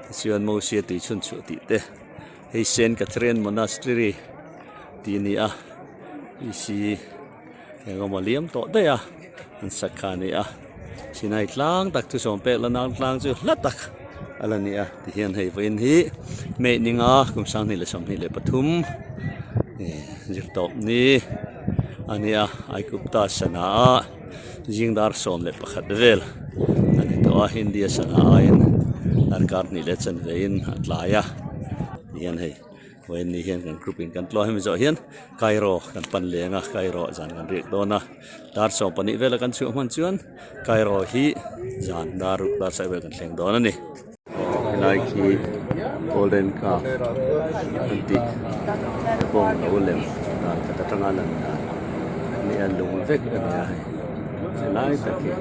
tichuan Mosia tui chhun chhuah tih te hei Saint Catherine Monastery tih a ni a isi eng emaw liam tawh daih a an sak kha a ni a Sinai tlang tak chu sawm pek la nang tlang chu hla tak a la ni a tihian hei vawiin hi May ninga kum 2023 zirtawp ni a ni a Aigupta sana a. Zing dar 11 vel a ni tawh a, India sana aiin darkar hnih leh chanve in a tlai a tihian hei vawiin ni hian kan group in kan tlawh hemi zawh hian Cairo kan pan leng a Cairo zan kan riak dawn a dar 12 vela kan chhuah hman chuan Cairo hi zan dar ruk dar saih vel kan thleng dawn a ni. Helai khi golden calf an tih bawng lo lem dan khat atanga lan dan ni a lung vek a nia hei helai tak hi.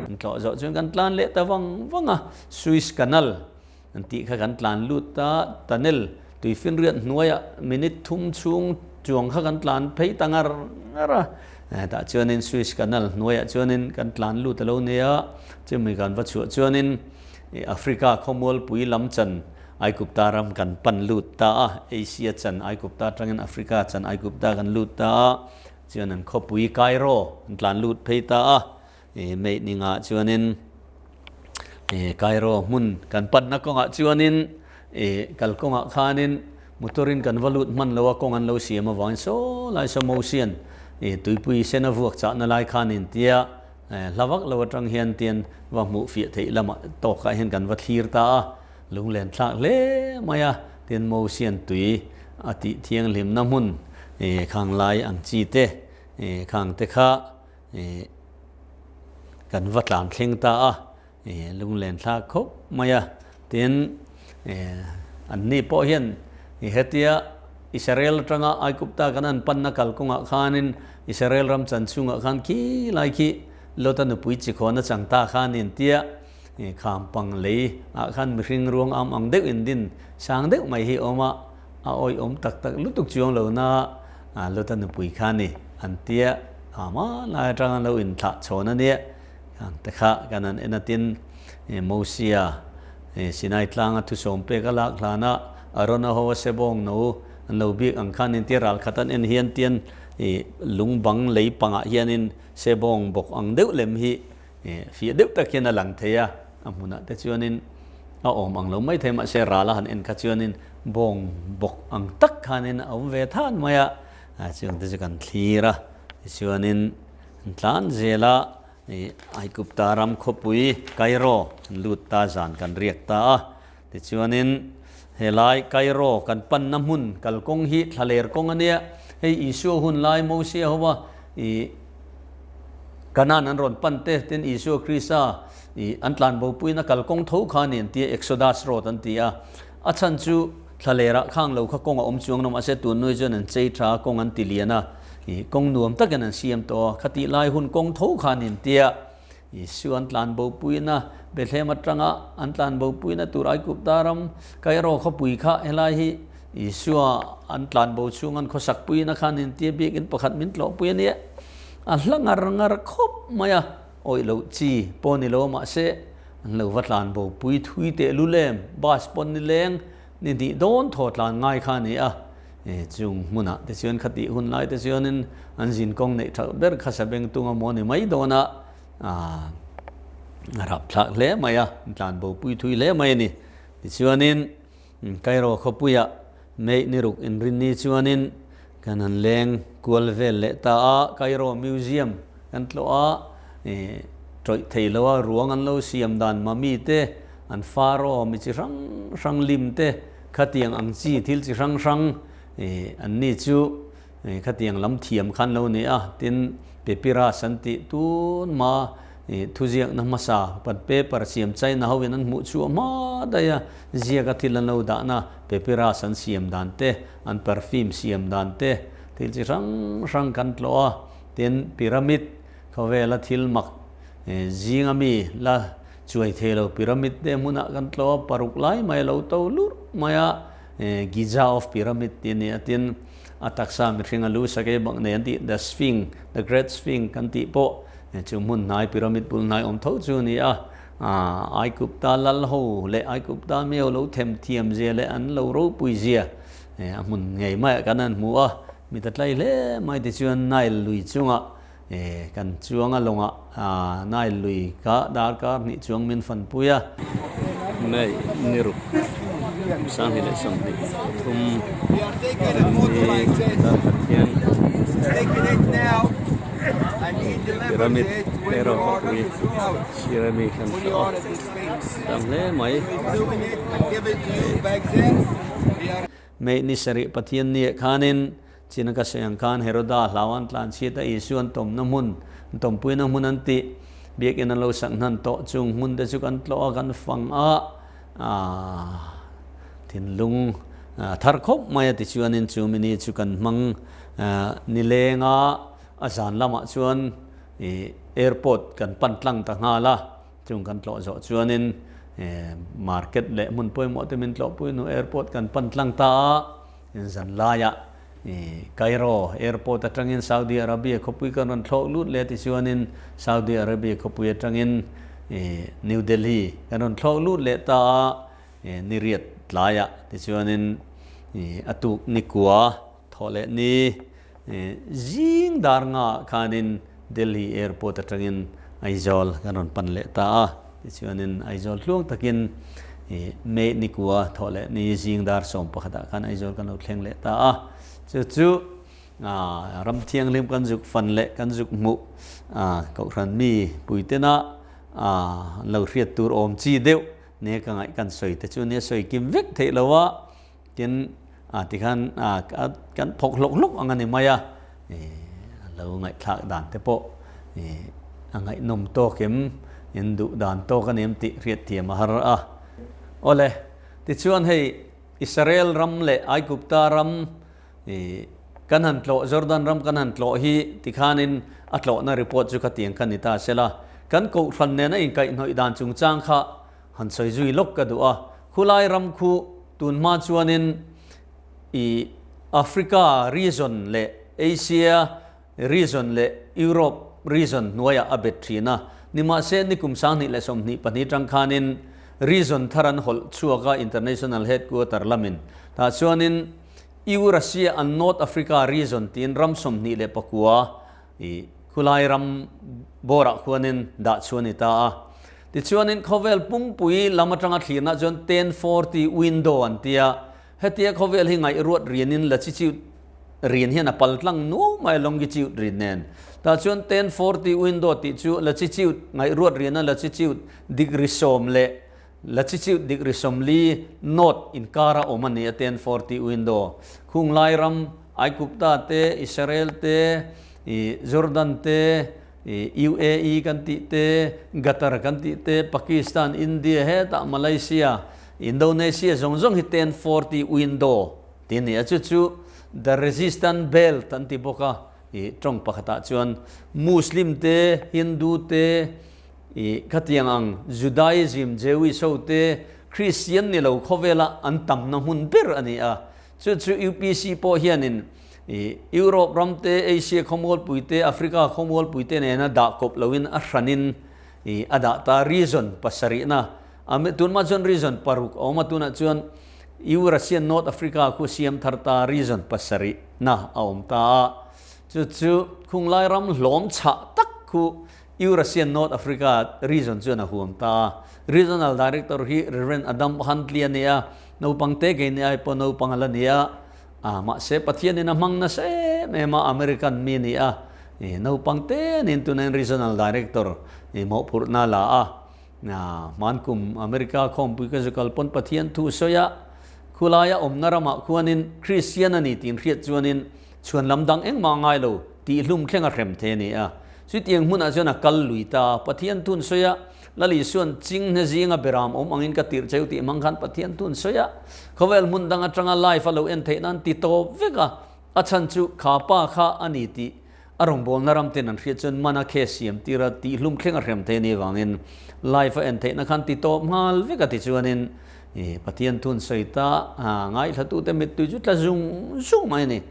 An tlawh zawh chuan kan tlan leh ta vang vang a, Suez Canal an tih kha kan tlan lut ta, tunnel tuifinriat hnuaiah minute thum chhung chuang kha kan tlan phei ta ngar ngar a. Tah chuanin Suez Canal hnuaiah chuanin kan tlan lut a lo nia, chumi kan va chhuah chuanin Africa khawmualpui lam chan Aigupta ram kan pan lut ta a, Asia chan Aigupta atangin Africa chan Aigupta kan lut ta a, chuan an khawpui Cairo an tlan lut phei ta a, May ningah chuanin Cairo hmun kan panna kawngah chuanin kalkawngah khanin Motor in kan va lut hman lo a, kawng an lo siam avangin saw lai saw Mosian tuipui sen a vuak chahna lai khan in tia hla vak lo atang hian tian va hmuh fiah theih lamah tawkah hian kan va thlir ta a, lunglen thlak hle mai a, tin Mosian tui a tih thianghlimna hmun khang lai ang chi te khang te kha kan va tlan thleng ta a. Lunglen thlak khawp mai a, tin anni pawh hian hetia Israel atanga Aigupta kan an panna kalkawngah khanin Israel ram chan chhungah khan khi lai khi Lota nupui chikhawn a chang ta khan in tia kham pang lei ah khan mihring ruang am ang deuh in din sang deuh mai hi awm a, a awih awm tak tak lutuk chuang lo na Lota nupui kha ni an tia ama lai atanga lo inthlah chhawn a nia. Ang te kha kan han en atin Mosia Sinai tlanga thusawm pek a lak hlana Arona ho a sebawng no an lo biak ang khanin tia ral khat an en hian tian ih lung bang lei pangah hianin sebawng bawk ang deuh lem hi ih fiah deuh tak hian a lang thei a, a hmunah te chuanin a awm ang lo mai thei mahse ral a han en kha chuanin bawng bawk ang tak khanin a awm ve than mai a, chung te chu kan thlir a tichuanin an tlan zel a. Aigupta ram khawpui Cairo kan lut ta zan kan riak ta a, tichuanin helai Cairo kan panna hmun kalkawng hi thlaler kawng a nia, hei Isua hun lai Mosia hova i Kanaan an rawn pan te tin Isua Krista i an tlanbopuina kalkawng tho kha a ni an ti a, Exodus road an ti a, a chhan chu thlalerah khang lo kha kawng a awm chuang lo mahse tun nui chuan an chei tha a kawng an ti lian a. I kawng nuam takin an siam tawh a, khatih lai hun kawng tho khan in tia Isua an tlan bopuina Bethlehem atanga an tlan bopuina tur Aigupta ram Cairo khawpui kha helai hi Isua an tlan bo chhung an khawsak puina khan in tia biakin pakhat min tlawhpui a nia. A hla ngar ngar khawp mai a, awih loh chi pawh ni lo mahse an lo va tlan bopui thui teh lul em, bus pawn ni leng Ni hnih dawn thaw tlan ngai kha a ni a, chung hmunah te chuan khatih hun lai te chuanin an zin kawng neih that ber kha sabeng tung a maw ni mai dawn a, a rap thlak hle mai a, tlan bo pui thui hle mai a ni. Tichuanin Cairo khawpuiah May ni ruk inrinni chuanin kan han leng kual vel leh ta a, Cairo Museum kan tlawh a, tawih thei lo a ruang an lo siam dan mummy te, An faro mi chi hrang hrang lim te, khatiang ang chi thil chi hrang hrang an ni chu khatiang lam thiam khan lo ni a, tin papyrus an tih tun hma thuziakna hmasa pan paper siam China ho in an hmuh chhuah hma daih a, ziaka thil an lo dahna papyrus an siam dan te, an perfume siam dan te thil chi hrang hrang kan tlawh a, tin pyramid khawvela thil mak zinga mi la Chuai thei lo pyramid te hmunah kan tlawh a, paruk lai mai a lo to lurh mai a, Giza of Pyramid tih a ni a, tin a taksa mihring a lu sakei bak nei an tih The Sphinx, The Great Sphinx kan tih pawh chu hmun hnai pyramid bul hnai awm tho chu a ni a, Aigupta lal ho leh Aigupta mi ho lo them thiam zia leh an lo ropui zia a hmun ngei maiah kan han hmu a, mi ta tlai hle mai tichuan Nile lui chungah Kan chuang a lawngah Nile lui kha darkar hnih chuang min fanpui a. May ni ruk 2023 rinni darkhat hian Pyramid Pharaoh khawpui sir ami kan hria a, tam hle mai. May ni sarih Pathian ni ah khanin China ka sawi ang khan Heroda hlau an tlan chhiat a, Isua an tawmna hmun, an tawmpuina hmun an tih, biakinn an lo sak hnan tawh chung hmun te chu kan tlawh a, kan fang a, aah thinlung thar khawp mai a tichuanin chu mini chu kan hmang nileng a, a zan lamah chuan ih airport kan pan tlang ta nghal a. Chung kan tlawh zawh chuanin market leh hmun pawimawh te min tlawhpui hnu airport kan pan tlang ta a, zan laiah Cairo airport atangin Saudi Arabia khawpui kan rawn thlawk lut leh tichuanin Saudi Arabia khawpui atangin New Delhi kan rawn thlawk lut leh ta a, niriat tlaiah tichuanin a tuk nikua thawh leh ni Zing dar nga khanin Delhi airport atangin Aizawl kan rawn pan leh ta a, tichuanin Aizawl tluang takin May nikua thawh leh ni zing dar 11 ah khan Aizawl kan lo thleng leh ta a, chu chu ram thianghlim kan zuk fan leh kan zuk hmuh Kohhran mi puitena an lo hriat tur awm chi deuh nia ka ngaih kan sawi te chu nia sawi kim vek theih lo a. Tin, a tikhan a kan thawk hlawk hlawk ang a ni mai a, a lo ngaihthlak dan te pawh a ngaihnawm tawk em, in duh dan tawk a ni em tih hriatthiam a har a. Awle, tichuan hei Israel ram leh Aigupta ram kan han tlawh, Jordan ram kan han tlawh hi tikhanin a tlawhna report chu khatiang kha ni ta sela, kan kohhran nena inkaihhnawih dan chungchang kha Han sawi zui lawk ka duh a, khulai ram khu tun hma chuanin i Africa region leh Asia region leh Europe region hnuaiah a bet thin a, nimahse nikum 2024 tang khanin region thar an hawlh chhuak a International Headquarter lamin tah chuanin. Eurasia and North Africa region tiin ram 29 i khulai ram bawrah khuanin dah chu a ni ta a. Tichuanin khawvel pumpui lam atanga thlirna chuan 1040 window an ti a, hetia khawvel hi ngaihruat rianin latitude rian hian a pal tlang nuau mai a longitude rin nen. Tah chuan 1040 window tih chu latitude ngaihruat riana latitude degree sawm leh latitude degree 40 north inkara awm a ni a 1040 window. Khung lai ram Aigupta te, Israel te, i Jordan te, i UAE kan tih te, Qatar kan tih te, Pakistan, India hetah Malaysia, Indonesia zawng zawng hi 1040 window tih a ni a, chu chu the resistant belt an ti bawk a, i tawng pakhatah chuan Muslim te, Hindu te, i khatiang ang Judaism, Jewish ho te, Christian ni lo khawvela an tamna hmun ber a ni a, chu chu UPC pawh hianin i Europe ram te, Asia khawmualpui te, Africa khawmualpui te nena dah kawp loin a hranin i a dah ta region pasarihna a tunmah chuan region paruk a awm a, tunah chuan Eurasian North Africa khu siam thar ta region pasarih na a awm ta a, chu chu khunglai ram hlawm chhah tak khu Eurasian North Africa region chuan a huam ta a. Regional Director hi Rev. Adam Huntley a ni a, naupang te kei ni ai pawh naupang a la ni a, a mahse Pathianin a hmang nasa em em a, American mi a ni a, naupang te niin tunain Regional Director mawhphurhna a la a. Hman kum America khawmpui ka zu kal pawn Pathian thu sawi a, khulaia awmna ramah khuanin Kristian a ni tih inhriat chuanin chhuan lam dang engmah ngai lo tih hlum thleng a hrem thei a ni a. Chutiang hmunah chuan a kal lui ta a, Pathian thun sawi a, Lal Isuan chinghne zinga beram awm angin ka tirh cheu tih hmang khan Pathian thun sawi a, khawvel hmun dang atanga live a lo en theih nan ti tawp vek a, a chhan chu kha pa kha a ni tih A rawngbawlna ram ten an hriat chuan mana case siam tir a tihhlum thleng a hrem thei a nih avangin live a en theihna khan ti tawp nghal vek a ti chuanin i Pathian thun sawi ta ngaithlatute mittui chu tla zung zung mai a ni.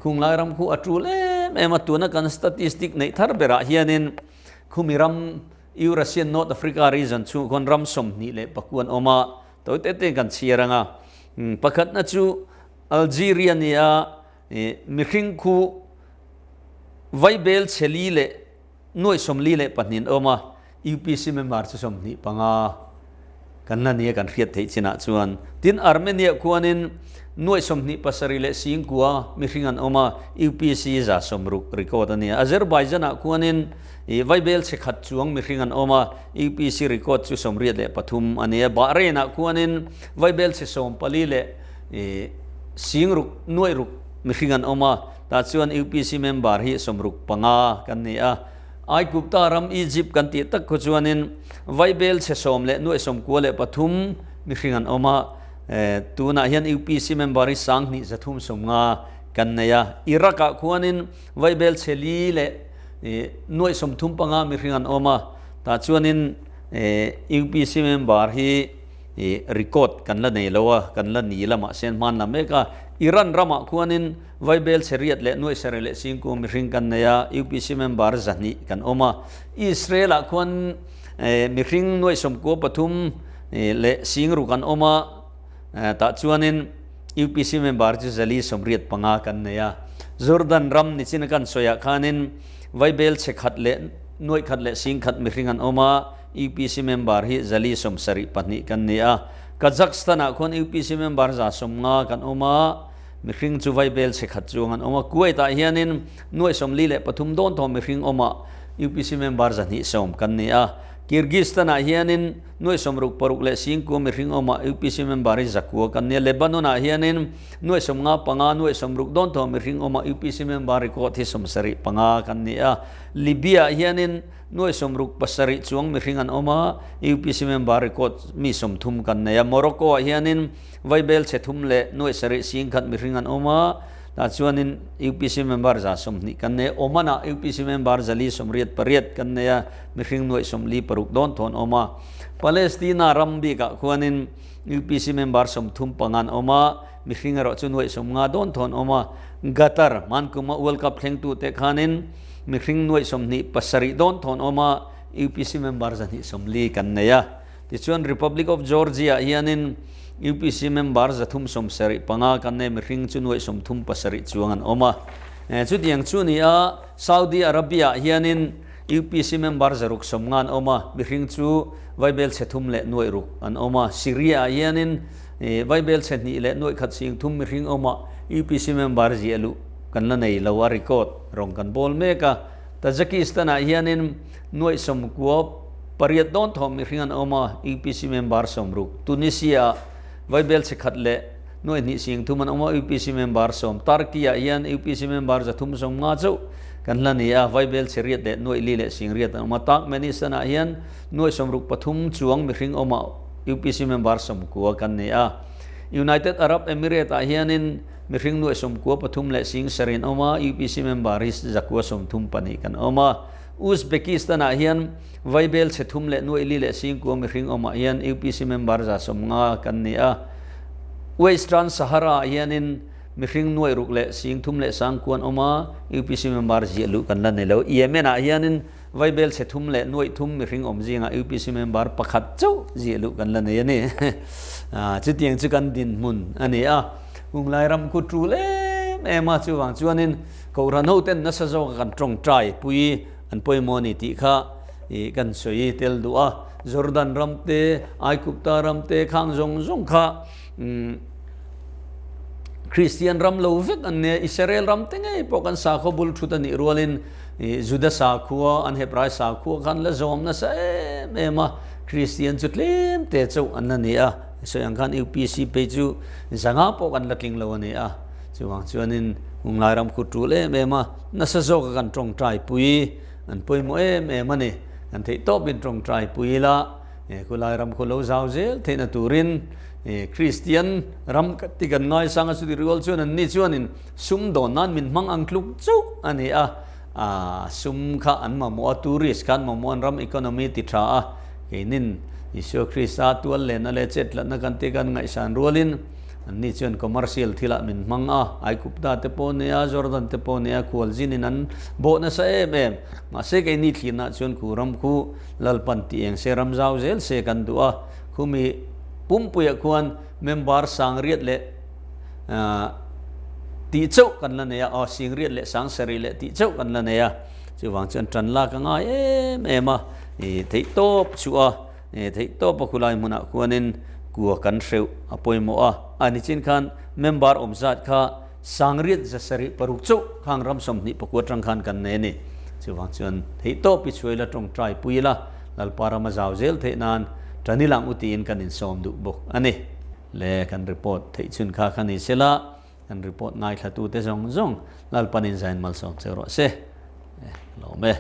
Khunglai ram khu a tul em em a, tuna kan statistic neih thar berah hianin khumi ram Eurasian North Africa region chhung khawn ram 24 an awm a, tawi te te kan chhiar ang a. Pakhatna chu Algeria nia Mihring khu Vaibel chhe li leh nuaih 42 an awm a, UPC member chu 25 kan la nia kan hriat theih chinah chuan. Tin, Armenia khuanin nuaih 27 leh 9000 mihring an awm a, UPC 60 record a nia. Azerbaijan-ah khuanin Vaibel chhe khat chuang mihring an awm a, UPC record chu 83 a nia. Bahrain-ah khuanin Vaibel chhe 14 leh 6000 nuaih ruk mihring an awm a, tah chuan UPC member hi 65 kan ni a. Aigupta ram Egypt kan tih tak khu chuanin Vaibel chhe sawm leh nuaih 93 mihring an awm a, tunah hian UPC member hi 2350 kan nei a. Iraq ah khuanin Vaibel chhe li leh nuaih 35 mihring an awm a, tah chuanin UPC member hi I record kan la nei lo a, kan la ni lamah sen hman la mek a. Iran ramah khuanin Vaibel chhe riat leh nuaih sarih leh 90 mihring kan nei a, UPC member 200 kan awm a. Israel-ah khuan mihring nuaih 93 leh 6000 kan awm a, tah chuanin UPC member chu 485 kan nei a. Jordan ram nichin a kan sawiah khanin Vaibel chhe khat leh nuaih khat leh 10,000 mihring an awm a, UPC member hi 472 kan ni a. Kazakhstan-ah khuan UPC member 150 kan awm a, mihring chu Vaibel chhe khat chuang an awm a. Kuwait-ah hianin nuaih 43 dawn thaw mihring awm a, UPC member 210 kan ni a. Kyrgyzstan-ah hianin nuaih 66 leh 90 mihring awm a, UPC member hi 900 kan ni a. Lebanon-ah hianin nuaih 55 nuaih 60 dawn thaw mihring awm a, UPC member record hi 75 kan ni a. Libya-ah hianin Nuai 67 chuang mihring an awm a, UPC member record mi 30 kan nei a. Morocco-ah hianin Vaibel chhe thum leh nuai sarih 10,000 mihring an awm a, tah chuanin UPC member 120 kan nei a. Oman-ah UPC member 488 kan nei a, mihring nuai 46 dawn thawn awm a. Palestina ram bikah khuanin UPC member 35 an awm a, mihring erawh chu nuai 50 dawn thawn awm a. Qatar, hmankuma World Cup thlengtute khanin, Mihring nuaih 27 dawn thawn awm a, UPC member 240 kan nei a. Tichuan Republic of Georgia hianin UPC member 375 kan nei mihring chu nuaih 37 chuang an awm a. Chutiang chu ni a, Saudi Arabia ah hianin UPC member 690 an awm a, mihring chu vaibel chhe thum leh nuaih ruk an awm a. Syria ah hianin vaibel chhe hnih leh nuaih khat sing thum mihring awm a, UPC member ziah luh kan la nei lo a, record rawng kan bawl mek a. Tajikistan ah hianin nuaih 98 dawn thawm mihring an awm a, UPC member 60. Tunisia ah vaibel chhe khat leh nuaih hnih sing thum an awm a, UPC member 10. Turkey ah hian UPC member 350 chauh kan hla ni a, vaibel chhe riat leh nuaih li leh sing riat an awm a. Turkmenistan ah hian nuaih 63 chuang mihring awm a, UPC member 90 kan ni a. United Arab Emirate ah hianin Mihring nuaih 93 leh sing sarih an awm a, UPC member hi 134 kan awm a. Uzbekistan ah hian vaibel chhe thum leh nuaih li leh singkua mihring awmah hian UPC member 150 kan ni a. Western Sahara ah hianin mihring nuaih ruk leh sing thum leh sangkua an awm a, UPC member ziah luh kan la ni lo. Yemen ah hianin vaibel chhe thum leh nuaih thum mihring awm zingah UPC member pakhat chauh ziah luh kan la nei a ni. Chutiang chu kan dinhmun a ni a. Hunglai ram khu tul em em a, chuvang chuanin Kohhran hoten nasa zawka kan tawngtai pui an pawimawh a ni tih kha ih kan sawi tel duh a. Jordan ram te, Aigupta ram te khang zawng zawng kha umm Kristian ram lo vek an nia, Israel ram te ngei pawh kan sakhaw bul thut a nih rualin ih Juda sakhua an Hebrai sakhua khan la zawm nasa em em a, Kristian chu tlem te chauh an la ni a. Sawi ang khan UPC phei chu zanga pawh kan la tling lo a ni a, chuvang chuanin Hunglai ram khu tul em em a, nasa zawka kan tawngtai pui an pawimawh em em a ni. Kan theih tawpin tawngtai pui ila, khulai ram khu lo zau zel theihna turin Kristian ram ka ti kan ngaisang a, chuti rual chuan an ni chuanin sum dawn nan min hmang ang tluk chauh a ni a, sum kha an mamawh a, tourist kha an mamawh a, an ram economy ti tha a. Keinin Isua Krista tual lenna leh chetlatna kan tih kan ngaihsan rualin anni chuan commercial thilah min hmang a, Aigupta te pawh nia, Jordan te pawh nia khualzinin an bawh nasa em em. Mahse keini thlirnah chuan khu ram khu Lalpan tih eng se ram zau zel se kan duh a, khumi pumpuiah khuan member sang riat leh tih chauh kan la nei a, aw sing riat leh sang sarih leh tih chauh kan la nei a, chuvang chuan tan lak a ngai em em a. I theih tawp chu a, i theih tawp a khulai hmunah khuanin kua kan hreuh a pawimawh a, a nichin khan member awm zat kha sangriat 706 chauh khang ram 24 atang khan kan nei a ni. Chuvang chuan theih tawp i chhuai la tawngtai pui ila Lalpa ram a zau zel theih nan Tanilang u tiin kan insawm duh bawk a ni. Le kan report theih chhun kha kha ni sela kan report ngaithlatute zawng zawng Lalpanin zain malsawm che rawh se. Lawm e.